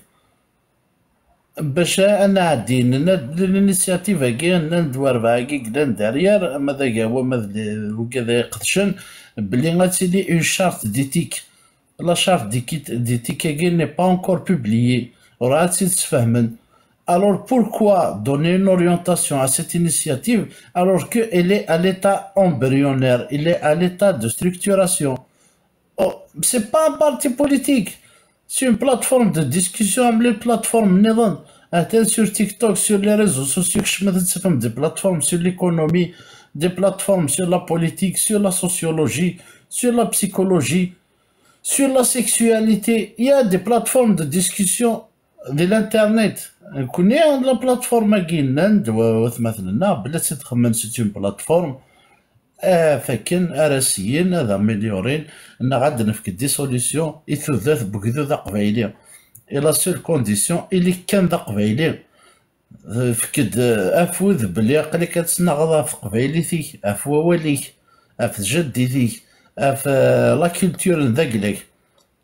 Bac ad nɛeddi, nenna-d l'initiative-agi, nnan-d warbaɛ-agi yellan derrière, ama d Agawa, ama d l-, wigad ay iqedcen, belli ad tili une charte d'éthique. La charte d'éthique, d'éthique-agi n'est pas encore publiée. Ur ad tt-id-sfehmen. Alors pourquoi donner une orientation à cette initiative alors qu'elle est à l'état embryonnaire, elle est à l'état de structuration? Oh, c'est pas un parti politique. C'est une plateforme de discussion, am les plateformes نظام. Attends, sur TikTok, sur les réseaux sociaux, je me des plateformes sur l'économie, des plateformes sur la politique, sur la sociologie, sur la psychologie, sur la sexualité. Il y a des plateformes de discussion de l'internet. Nekkni la plateforme-agi nnan-d wa-, watmaten-nneɣ belli ad tt-id-xemmen, c'est une plateforme af akken ara syin ad améliorin neɣ ad d-nefk des solutions i tudert n wegdud aqbayli. Et la seule condition, ili kan d aqbayli. Efk-d, eh, afud belli aql-ik ad tnaɣeḍ ɣef teqbaylit-ik, ɣef wawal-ik, ɣef tjaddit-ik, ɣef, eh, la culture n dagla-k.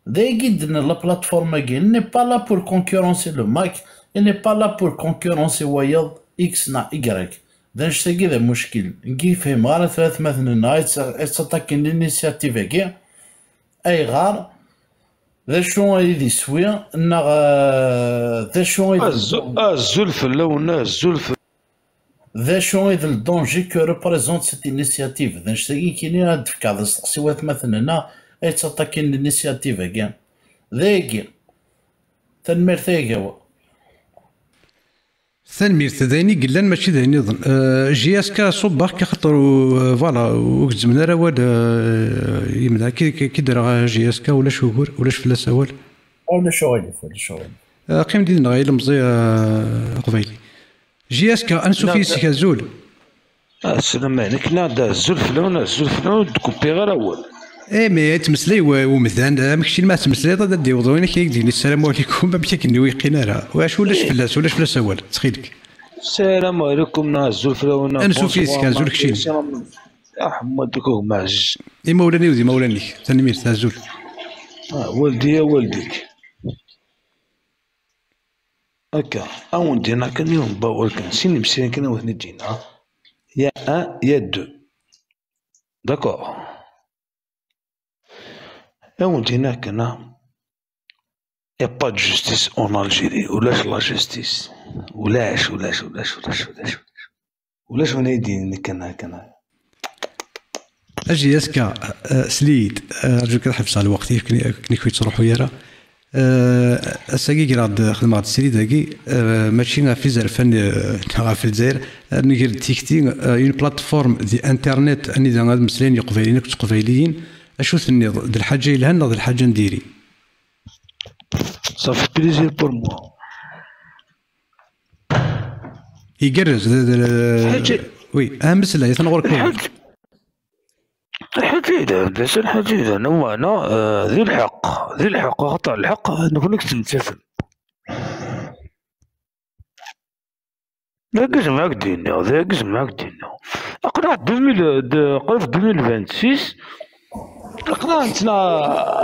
D ayagi i d-tenna la plateforme-agi, elle n'est pas là pour concurrencer le MAK, elle n'est pas là pour concurrencer wayeḍ X neɣ Y. D annect-agi d amuckel. Nekk ur fhimeɣ ara tura atmaten-nneɣ ay tt-, ay ttaṭakin l'initiative-agi. Ayɣer? D acu ay d iswi neɣ, eh, d acu ay d Azul, azul fell-awen, azul fell- D acu i d le danger que représente cette initiative? D annect-agi kini ad d-fkeɣ d asteqsi i watmaten-nneɣ ay ttaṭakin l'initiative-agi. D ayagi. Tanemmirt ay Agawa. Tanemmirt, d ayen i yellan, mačči d ayen nniḍen. Euh, J S K, ṣubbeɣ-k axaṭer u-, euh, voilà, ur gezzmen ara awal, euh, yemneɛ ki, ki, ki d-rreɣ J S K, ulac ugur, ulac fell-as awal. Ulac uɣilif, ulac uɣilif. Euh, qqim-d yid-neɣ a ilemẓi, euh, aqbayli. J S K, ansuf yis-k, azul. Ah, sslam ɛlik, nniɣ-d azul fell-awen, azul fell-awen, ur d-kupiɣ ara awal. Eh, mais yettmeslay w-, umdan, amek keččini ma tettmeslayeḍ ad d-iweḍ win akka i k-d-yenna sslam ɛlikum, amek akken ur yeqqin ara. Wacu ulac fell-as, ulac fell-as awal, ttxil-k. Sslam ɛlikum, neɣ azul fell-awen, neɣ Ansuf yis-k, bonsoir, azul keččini. Aḥemmad deg ugmaɛj. Imawlan-iw d imawlan-ik, tanemmirt, azul. Ah, waldi, a waldik. Akka, a wen-d-iniɣ kan yiwen n wawal kan, sin imsiren kan a wen-ten-id-iniɣ. Il y a un, il y a deux. D'accord. A wen-d-iniɣ kan, il y a pas de justice en Algérie. Ulac la justice. Ulac, ulac, ulac, ulac, ulac. Ulac win ay d-yinin kan, kan. A J S K, eh, sel-iyi-d, eh, rju kan ḥebseɣ lweqt, akken, akken i k-yettruḥu ara. Eh, ass-agi greɣ-d, xedmeɣ-d srid-agi, eh, mačči ɣef izerfan, eh, neɣ ɣef Lezzayer, eh, nger-d tikti, eh, une plateforme di internet, anida ad meslayen Yeqbayliyen akked Teqbayliyin. Acu tenniḍ, d lḥaǧa yelhan neɣ d lḥaǧa n diri? Ça fait plaisir pour moi. Igerrez, d, d, d, Ḥaǧa- oui, ah, mmeslay, atan ɣur-k. Lḥaǧ-, lḥaǧa yelhan, d acu lḥaǧa yelhan, ameɛna, eh, di lḥeqq, di lḥeqq, axaṭer lḥeqq, nekni i yettmettaten. D agi zemreɣ ad k-d-iniɣ, d agi zemreɣ ad k-d-iniɣ. Aql-aɣ deux mille, d, qrib deux mille vingt-six, aql-aɣ nettnaɣ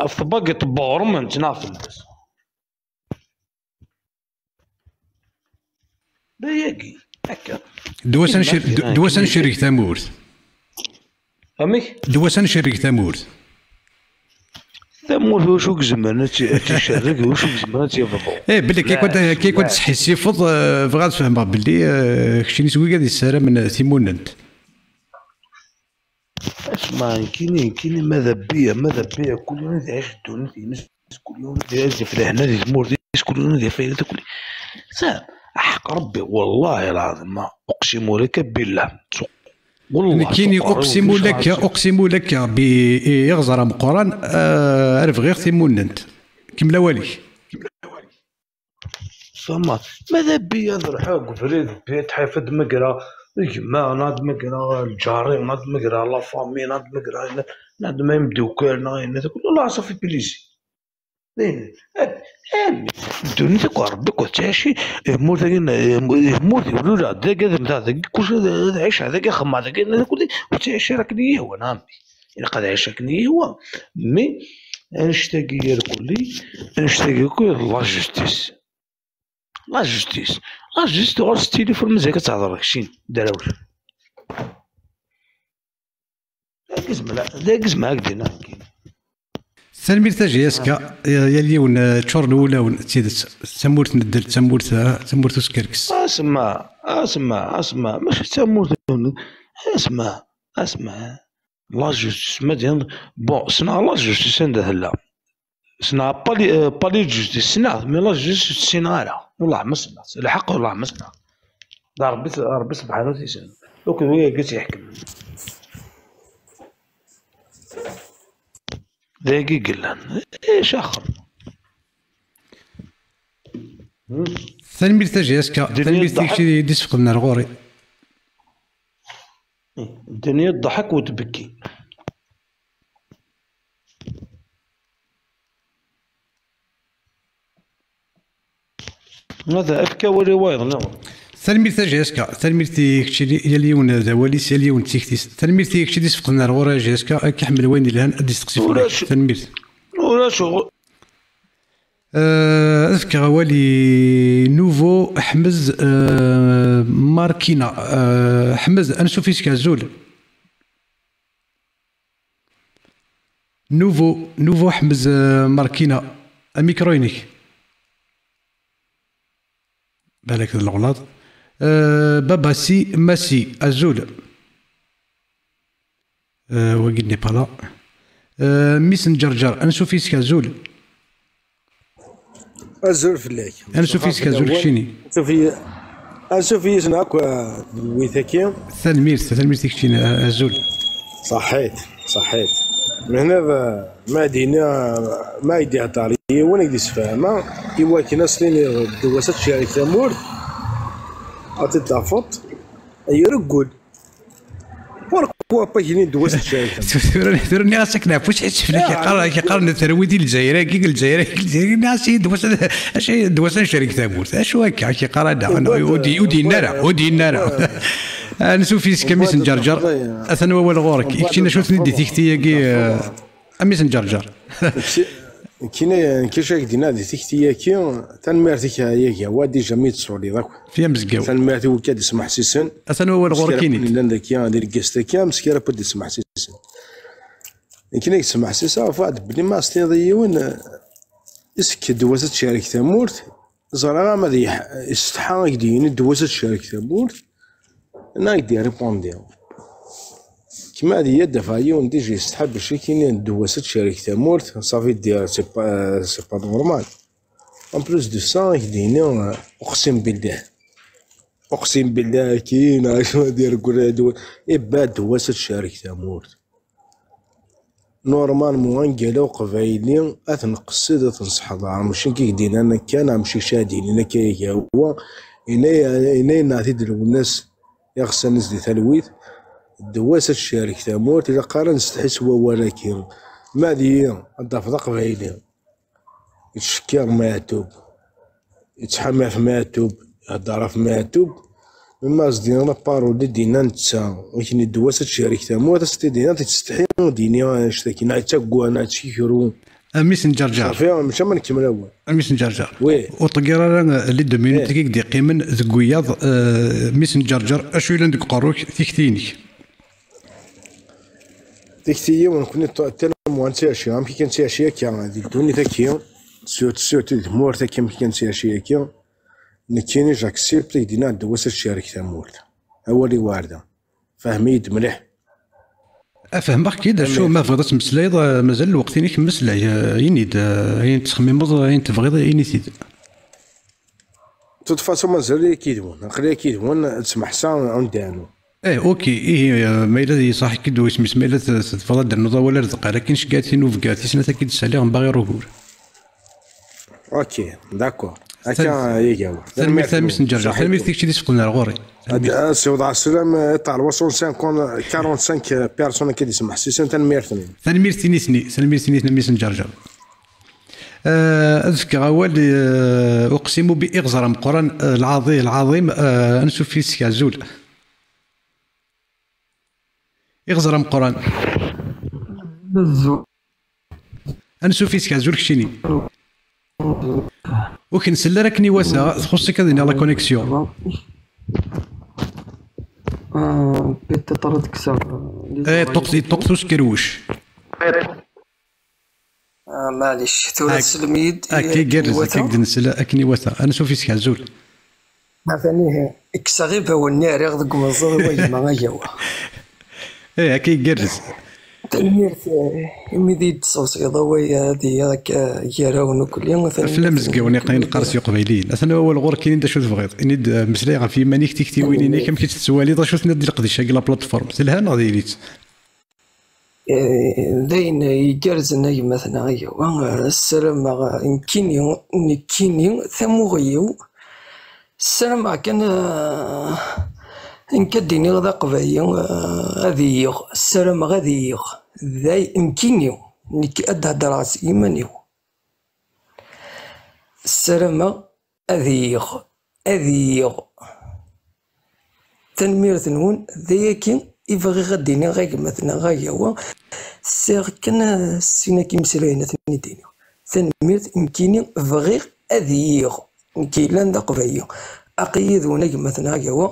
ɣef tbagiṭ n weɣrum, nettnaɣ fell-as. D ayagi, akka. D wass ad ncir-, d, d wass ad ncerreg tamurt. Amek? D wass ad ncerreg tamurt. tamurt, wacu i izemren ad tt-, ad tt-icerreg, wacu i izemren ad tt-yebḍu. Eh, belli kif kent, kif kent tesḥissifeḍ, eh, bɣiɣ ad fehmeɣ belli, eh, keččini seg wigad yessaramen timunent. Asma, nekkini, nekkini, ma d abbiya, ma d abbiya, kul yiwen ad iɛic ddunit-ines, kul yiwen ad iɛic di lehna di tmurt-is, kul yiwen ad yaf ayen akk. Sa, ḥaq Rebbi, wallahi lɛaḍim, ma uqsimu laka billah, tsuq-, wallahi, nekkini tsuq-, uqsimu laka, uqsimu laka bi iɣẓer ameqqran, eh, ar bɣiɣ timunent. Kemmel awal-ik. Tama, ma d abbi ad ruḥeɣ deg ubrid, bbi ad ḥifi ad megreɣ gma, neɣ ad megreɣ lǧar-iw, neɣ ad megreɣ la famille, neɣ ad megreɣ ayen, neɣ ad ma imeddukal, neɣ ayen, la ça fait plaisir. Dayen, am-, am-, ddunit akk Rebbi akk tettɛici, tmurt-agi, tmurt iwlula dagi, ad mmteɣ dagi, kulci ad, ad ɛiceɣ dagi, xemmeɣ dagi, ad kulci, ur ttɛici ara akken i yehwa, neɣ amek? Ilaq ad ɛiceɣ akken i yehwa, mais annect-agi irkelli, annect-agi akk d la justice. La justice. La justice ɣur-s tilifun mazal ad tehder keččini, d arawel. D agezmel, d agezmel ad k-d-iniɣ nekkini. Tanemmirt a J S K, yal yiwen, eh, ččuren wulawen, d tidet. Tamurt n ddel, tamurt, eh, tamurt uskerkes. Asma, asma, asma, mačči d tamurt n, asma, asma. La justice, ma d-, bon, ssneɣ la justice anda tella. Ssneɣ pali-, eh, palais de justice, ssneɣ-t, mais la justice ur tt-ssineɣ ara. Wellah ma ssneɣ-tt. Lḥeqq, wellah ma ssneɣ-t. D Rebbi, Rebbi subḥanahu wa taɛala. Akked win i tt-iḥekmen. D ayagi i yellan. Icaxen. Tanemmirt a J S K, tanemmirt i kečč i d-isfeqden ar ɣur-i. Ddunit tḍeḥḥek u tbekki. Hada, efk awal i wayeḍ nniḍen. Tanemmirt a J S K, tanemmirt i kečč, yal yiwen d awal-is, yal yiwen d tikti-s. Tanemmirt i kečč i d-isfeqden ar ɣur-i a J S K, ad k-iḥemmel wayen yelhan, ad d-isteqsi fell-ak. Tanemmirt. Ulac u-, ulac u-, Eh, ad fkeɣ awal i Nouveau Ḥmez, eh, Markina. Eh, Ḥmez, ansuf yes-k, azul. Nouveau, Nouveau Ḥmez, eh, Markina. Amikru-inek. Balak d leɣlaḍ. Eh, Baba Si Masi, azul. Eh, wagi n'est pas là. Eh, mmi-s n Ǧerǧer, ansuf yes-k, azul. Azul fell-ak. Ansuf yes-k, azul keččini. Ansuf i-, ansuf yes-neɣ akk, eh, d wit-agi. Tanemmirt, tanemmirt i keččini, eh, azul. Ṣaḥit, ṣaḥit. Mehna, eh, ma d-ini, ma i d-ihedder yiwen, i d-isfehma, i wakken ad s-tiniḍ ddwa-s ad tcerreg tamurt, ad t-id-tafeḍ, ay ireggel. Pourquoi pas gini ddwa-s ad tcerreg tamurt? Tura, tura nniɣ-as akken ɣef wis ḥitt fell-ak, yeqqar, yeqqar n terwi di Lezzayer-agi, Lezzayer-agi, Lezzayer-agi, nniɣ-as i ddwa-s ad, acu i ddwa-s ad tcerreg tamurt? Acu akka, ak-yeqqar ada? Ur d-, ur d-yenna ara, ur d-yenna ara. Ansuf yes-k a mmi-s n Ǧerǧer, atan wawal ɣur-k. I keččini acu ten-id di tikti-agi, eh, a mmi-s n Ǧerǧer? Kina, kina ak-d-inna di tikti-agi, tanemmirt-ik a Yagawa, déjà mi d-tessuliḍ akk. Fi amezgaw. Tanemmirt i wekka d-ismeḥsisen. Atan wawal ɣur-k, ini-d. Llan daki, di lgest-agi, meskira akk d-ismeḥsisen. Kina ak-d-smeḥsiseɣ, ɣef waḥed belli ma as-tiniḍ i yiwen, eh, is-k ddwa-s ad tcerreg tamurt, ẓriɣ ama ad yeḥ-, isetḥa ad k-d-yini ddwa-s ad tcerreg tamurt, neɣ ad k-d-irripondi. Kma ad iyi-d-afeɣ yiwen déjà isetḥa bac ad k-yini ddwa-s ad tcerreg tamurt, ça veut dire c'est pas, c'est pas normal. En plus de ça, ad k-d-yini, euh, uqsim billah. Uqsim billah, kina, acu ad ireggel ddwa-, ibba ddwa-s ad tcerreg tamurt. Normalement, angal uqbayli, ad t-nqeṣṣid, ad t-nesseḥḍer. Mačči nekk i k-d-yennan akka, neɣ mačči kečč ara d-yinin akka, Yagawa. Yenna-, yenna-, yenna-t-id Lwennas, iɣsan-is di talwit, ddwa-s ad tcerreg tamurt, ilaq ara nsetḥi s wawal-agi. Ma d-, ad d-tafeḍ aqbayli. Yettcekkir Meɛtub, yettḥami ɣef Meɛtub, ihedder ɣef Meɛtub. Même as-d-yenna la parole i d-yenna netta, akken ddwa-s ad tcerreg tamurt, as-t-id-yenna, tettsetḥi ad d-yini annect-agi, neɣ yettagga, neɣ yettkikru. A mmi-s n Ǧerǧer. Safi, mačči ma nkemmel awal. A mmi-s n Ǧerǧer. Oui. Ur ṭeggir ara les deux minutes i k-d-iqqimen deg wiyaḍ, eh, mmi-s n Ǧerǧer, acu yellan deg uqerru-k, tikti-inek? Tikti-iw, nekkni t-, tella Moi, ttɛici, amek i kan ttɛici akka di ddunit-agi, surtout, surtout di tmurt-agi, amek i kan ttɛici akka, nekkini j'accepte i d-yenna d wass ad tcerrek tamurt. Awal i warda. Fhem-iyi-d mliḥ. Fehmeɣ-k-id, acu ma tebɣiḍ ad temmeslayeḍ, eh, mazal lweqt-inek mmeslay, eh, ini-d, eh, ayen tettxemmimeḍ, ayen tebɣiḍ, ini-t-id. De toute façon, mazal-iyi yid-wen, aql-iyi yid-wen, ad smeḥseɣ, ad d-ɛnu. Eh, ok, ihi, eh, ma yella yeṣaḥ-ik-id wisem-is, ma yella t-, tebɣiḍ ad d-ternuḍ awal ar deqqal, akin ceggat tinubga, tis snat akka i d-ssaliɣ, mbaɣ irugur. Ok, d'accord. Akka, iga wa. Tanemmirt a mmi-s n Ǧerǧer, tanemmirt i kečč i d-isfeqden ar ɣur-i. Ad siwḍeɣ sslam i ṭṭal soixante-cinq, quarante-cinq personnes akka i d-ismeḥsisen, tanemmirt-nni. Tanemmirt i nitni, tanemmirt i nitni a mmi-s n Ǧerǧer. Eh, ad fkeɣ awal i, eh, uqsimu bi iɣẓer ameqqran, eh, lɛaḍi-, lɛaḍim, eh, ansuf yis-k, azul. Iɣẓer ameqqran. Azul. Ansuf yis-k, azul keččini. Ur k-nsell ara akken iwata, txuṣṣ-ik ad iniɣ la connexion. Ah, peut-être ad kkseɣ, eh, ṭṭuqt, ṭṭuqt uskerwec. Ah, maɛlic, tura ak-, teslem-iyi-d akka i, igerrez, akka i k-d-nsel akken iwata. Ansuf yis-k, azul. Atani, kkseɣ ibawen-nni rriɣ deg umeẓẓuɣ i wagma agawa. Eh, akka i igerrez. Tanemmirt, eh, imi d iyi-d-tessewṣiyeḍ awal ad iliɣ akka gar-awen ukli. Fell-am zgawen iqayen qqar s yeqbayliyen. Atan awal ɣur-k, ini-d acu tebɣiḍ. Ini-d, eh, meslay ɣef yiman-ik, tiktiwin-inek, amek i tt-tettwaliḍ, acu tenna-d leqdic-agi, la plateforme. Telha neɣ diri-tt? Eh, d ayen igerrzen a gma-tneɣ agawa, eh, ssarameɣ, eh, nekkini, nekkini, tamuɣli-w, ssarameɣ kan, eh, nekk ad d-iniɣ d aqbayli, eh, ad iyyeɣ, ssarameɣ ad iyyeɣ, d ay-, nekkini, nekk ad d-heddreɣ s yiman-iw. Ssarameɣ ad iyyeɣ, ad iyyeɣ. Tanemmirt-nwen, d ayagi i bɣiɣ ad d-iniɣ a gma-tneɣ agawa. Sɛiɣ kan, eh, sin akka imeslayen ad ten-id-iniɣ. Tanemmirt, nekkini bɣiɣ ad iyyeɣ. Nekk yellan d aqbayli. Aql-i yid-wen a gma-tneɣ agawa,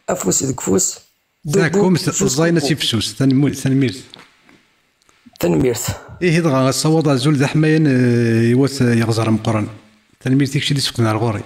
afus deg ufus. Taɛkumt ẓẓayen-as i fessus. Tanemmu-, tanemmirt. Tanemmirt. Ihi dɣa, assawaḍ azul d aḥmayan, eh, i wat, eh, yeɣẓer ameqqran. Tanemmirt i kečč i d-isfeqden ar ɣur-i.